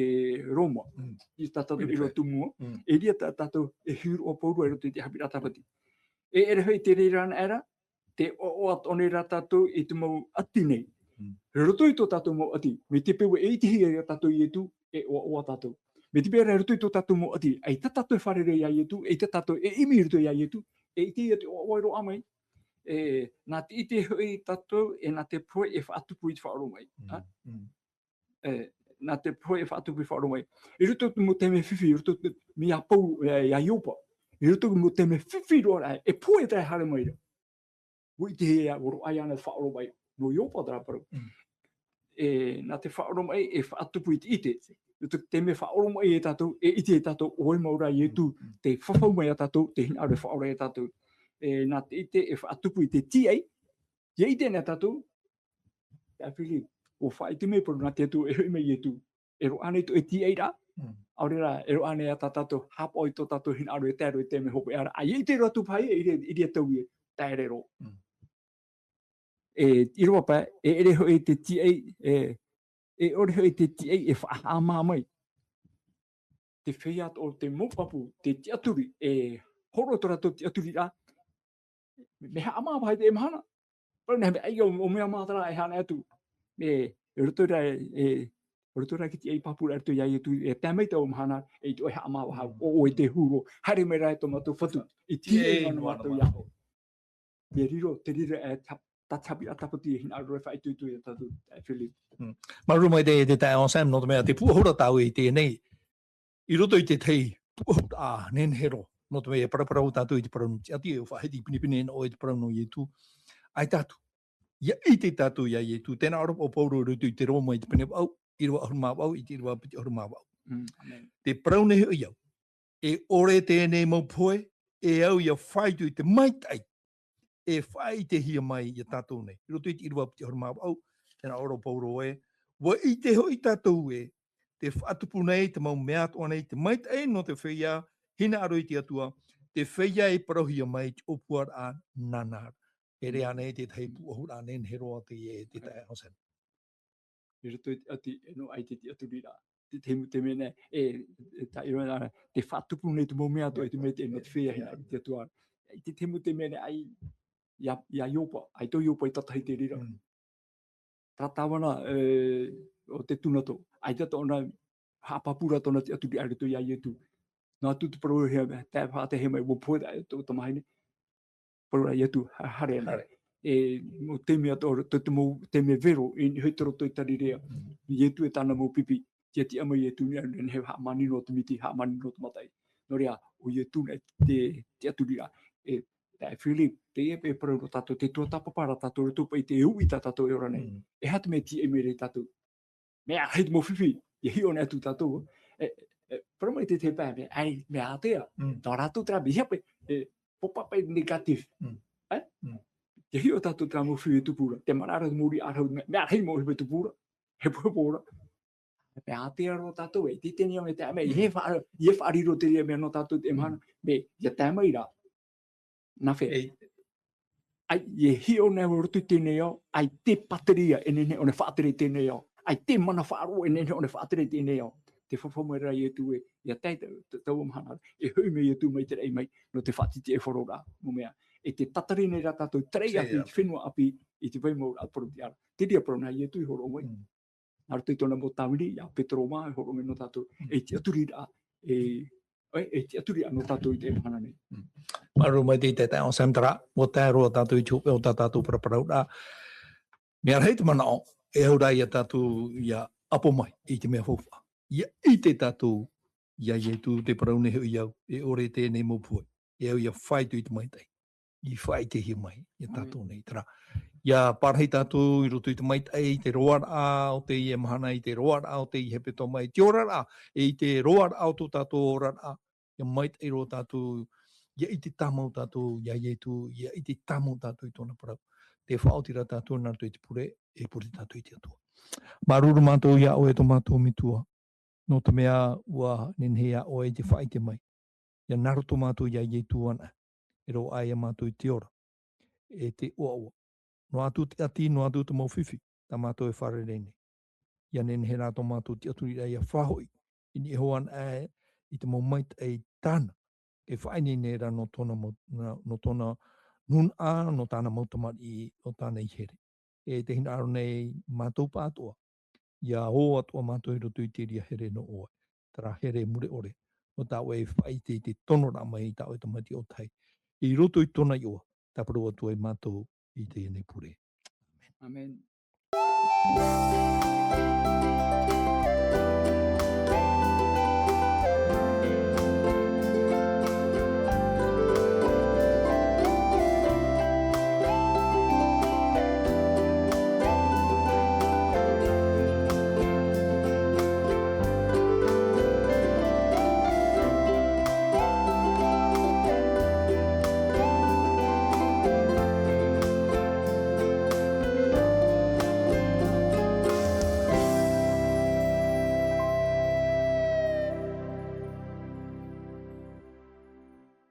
Roma, Mm. i tā tātou Filipai. ʻīrava tumu mua, Mm. e ia tā tātou, e hīroʻa pauroa i roto i te haʻapiʻiraʻa tāpati. E ʻere hoʻi te reira anaʻe ra, tē ʻoaʻoa atoʻa nei rā tātou i te mau ʻati nei. Mm. Roto i tō tātou mau ʻati, mai te peu e ʻitehia ia tātou Ietu, e ʻoaʻoa tātou. Mai te peu rā roto i tō tātou mau ʻati, ʻaita tātou e fārerei ia Ietu, ʻaita tātou e ʻimi i roto ia Ietu, e ʻitehia te ʻoaʻoa e roaʻa mai. E, nā te ʻite hoʻi tātou, e nā te pohe e faʻatupu i te faʻaoromaʻi. Mm. Ha? Mm. E, nā te pohe e faʻatupu i faʻaoromaʻi. I roto i te mau taime fifi, i roto i te, mai ia Pauro, e, ia Iopa. I roto i te mau taime fifi roa ra, e pohe terā e haere mai ra. ʻUa ʻitehia, ʻua roaʻa iāna te faʻaoromaʻi. Nō Iopa terā parau. Mm. E, nā te faʻaoromaʻi e faʻatupu i te ʻite. I roto i te taime faʻaoromaʻi e tātou, e ʻite e tātou, ʻo vai mau rā Ietu, Mm. tē fafau mai ia tātou, tē hinaʻaro e faʻaora ia tātou. E, nā te ʻite e faʻatupu i te tīaʻi, ʻia ʻite nei tātou, Taeaʻe Filipi, ʻua faʻaʻite mai parau nā te Atua e hoʻi mai Ietu. E roaʻa nei tō ʻoe tīaʻiraʻa, Mm. ʻaore rā, e roaʻa nei ā tā tātou haʻapaʻo i tō tātou hinaʻaro e tae roa i te mea hopeʻa ra. ʻA ʻia ʻite roa atu paha ia, i reira, i reira tau ia, taere roa. Mm. E, ʻīrava paha, e ʻere hoʻi te tīaʻi, e, e ʻore hoʻi te tīaʻi e faʻahaʻamā mai. Te feiā o te mau pāpū, te tiʻaturi, e hōroʻa tō rātou tiʻaturiraʻa, mea haʻamā paha i teie mahana. Parau nei, ʻaita ʻo, ʻo mea mātara e haere atu. E, e roto rā, e, e roto rā ki te ʻai pāpū ra roto ia Ietu, e tae mai taua mahana, e ʻaita ʻoe e haʻamā paha, Mm. ʻo, ʻoe tē huru, haere mai rā tō mātou Fatu, i te Tīaʻi tīaʻi nō mātou ia ʻoe. Te riro, te riro, e, tā, tā te haʻapiʻiraʻa tāpati e hinaʻaro e faʻaitoito ia tātou, e, Filipi. Mm. Māuruuru maitaʻi te, te taeaʻe Anselme, nō te mea te puʻohuraʻa tāua i teie nei, i roto i te tahi puʻohuraʻa nehenehe roa, nō te mea e paraparau tātou i te parau nō te ʻati, e faʻahiti pinepine noa i te parau nō Ietu. ʻAita atu, ʻia ʻite tātou ia Ietu, tē nā ʻō ra ʻo Pauro i roto i te Roma i te pene vaʻu, ʻīrava ʻahuru mā vaʻu, i te ʻīrava piti ʻahuru mā vaʻu. Mm, amen. Tē parau nei hoʻi au, e ʻore teie nei mau pohe, e au ʻia faʻaitoito i te maitaʻi, e faʻaʻitehia mai ia tātou nei. I roto i te ʻīrava piti ʻahuru mā vaʻu, tē nā ʻō ra ʻo Pauro ē, ʻua ʻite hoʻi tātou ē, tē faʻatupu nei te mau mea atoʻa nei, te maitaʻi nō te feiā hinaʻaro i te Atua, te feiā e parauhia mai i te ʻōpuaraʻa nānā ra. E rave ānei te tahi puʻohuraʻa nehenehe roa teie, te taeaʻe Anselme? I roto i te ʻati, e nō ʻai te tiʻaturiraʻa. Te, te, te mea nei, e, e, tā ʻoe ra, tē faʻatupu nei te mau mea atoʻa i te maitaʻi nō te feiā hinaʻaro i te Atua. I te, te, te mea nei, ʻai, ia, ia Iopa, ʻaita ʻo Iopa i tatahi te reira. Mm. Terā tāvana, e, o te tūnato, ʻaita tōna haʻapāpūraʻa tōna tiʻaturiraʻa i roto ia Ietu. Noa atu te parau e hea, tae faʻatae mai, ʻua pohe tō, tō tamahine. Parau ra Ietu, ha-, haere ānei. Haere. E, mau taime atoʻa, te, te mau taime vero, i niʻa i te roto i Tarirea. Mm. Ietu e tāna mau pipi, ʻia tiʻa mai Ietu nei, nehenehe haʻamanino te miti, haʻamanino te mataʻi. Nō reira, ʻo Ietu nei te, te tiʻaturiraʻa. E, taeaʻe Filipi, teie paʻi e parau nō tātou, te tuatāpapa ra tātou, roto paʻi i te uʻi tā tātou e ora nei. Mm. E aha te mea e tīaʻi mai ra ia tātou? Mea rahi te mau fifi, ʻia hiʻo nei atu tātou. E, e, parau mai te, te pae, mea, ʻai, mea ātea. Mm. Nō rātou terā, mea, e, pop up e negative. Mm. E? Mm. ʻIa hiʻo tātou terā mau fifi e tupu ra. Te manaʻo ra te mau riʻi ʻārahu, mea, mea rahi mau fifi e tupu ra. Hepohepo ra. Mea ātea roa tātou, e, te, teie nei mea, te, mea, Mm. e faʻa-, e faʻariro teie mea nō tātou te Mm. mahana. Mea, ʻia tae mai ra. Nā hea? Ei. ʻAi, e hiʻo nei au i roto i teie nei ao, ʻaita e pātereia, e nehenehe ʻōna e faʻatere i teie nei ao. ʻAita e mana faʻaroʻo, e nehenehe ʻōna e faʻatere i teie nei ao. Tē fafau mai ra Ietu ē, ʻia tae ta-, ta-, taua mahana ra, e hoʻi mai Ietu mai te raʻi mai, nō te faʻatītīʻaifaro ra, mau mea. E tē tatari nei ra tātou, te raʻi ʻāpī, te fenua ʻāpī, i te vai mau ra parau-tiʻa ra. Te reira parau nā Ietu i hōroʻa mai. Mm. Nā roto i tōna mau tāvini, ia Petero mā, e hōroʻa mai nō tātou, Mm. e tiʻaturiraʻa, e, e, e tiʻaturiraʻa nō tātou i teie mahana nei. Mm. Māuruuru maitaʻi te taeaʻe Anselme, terā, ʻua tae roa tātou i te hopeʻa o tā tātou paraparauraʻa. Mea rahi te manaʻo, e au ra ia tātou ʻia ʻapo mai i te mea faufaʻa. ia ʻite tātou, ia Ietu te parau nei hoʻi au, e ʻore teie mau puai, e au ia faʻaitoito i te maitaʻi. I faʻaʻitehia mai, ia tātou nei, terā. Ia parahi tātou i roto i te maitaʻi, i te roaraʻa o teie mahana, i te roaraʻa o teie hepetoma, i te oraraʻa, e i te roaraʻa o tō tātou oraraʻa, ia maitaʻi roa tātou, ia ʻite tāmau tātou, ia Ietu, ia ʻite tāmau tātou i tōna parau. Te faʻaoti rā tātou nā roto i te pure, e pure tātou i te Atua. Māuruuru mātou ia ʻoe tō mātou Metua, nō te mea ua nehenehe ia ʻoe i te faʻaʻite mai. Ia nā roto mātou ia Ietu ana, e roaʻa ia mātou i te ora, e te ʻoaʻoa. Noa atu te ʻati, noa atu te mau fifi, tā mātou e fārerei nei. Ia nehenehe rā tō mātou tiʻaturiraʻa ia faʻahoʻi, i niʻa iho anaʻe i te mau maitaʻi tāna, e faʻaineine rā nō tōna mau-, nā-, nō tōna nūnaʻa, nō tāna mau tamariʻi, nō tāna i here. E te hinaʻaro nei mātou pāʻatoʻa, ia ō atoʻa mātou i roto i te reira here nō ʻoe. Terā here mure ʻore, nō tā ʻoe e faʻaʻite i te tonoraʻa mai i tā ʻoe Tamaiti ʻōtahi. I roto i tōna iʻoa, tāparau atu ai mātou i teie nei pure. Amen.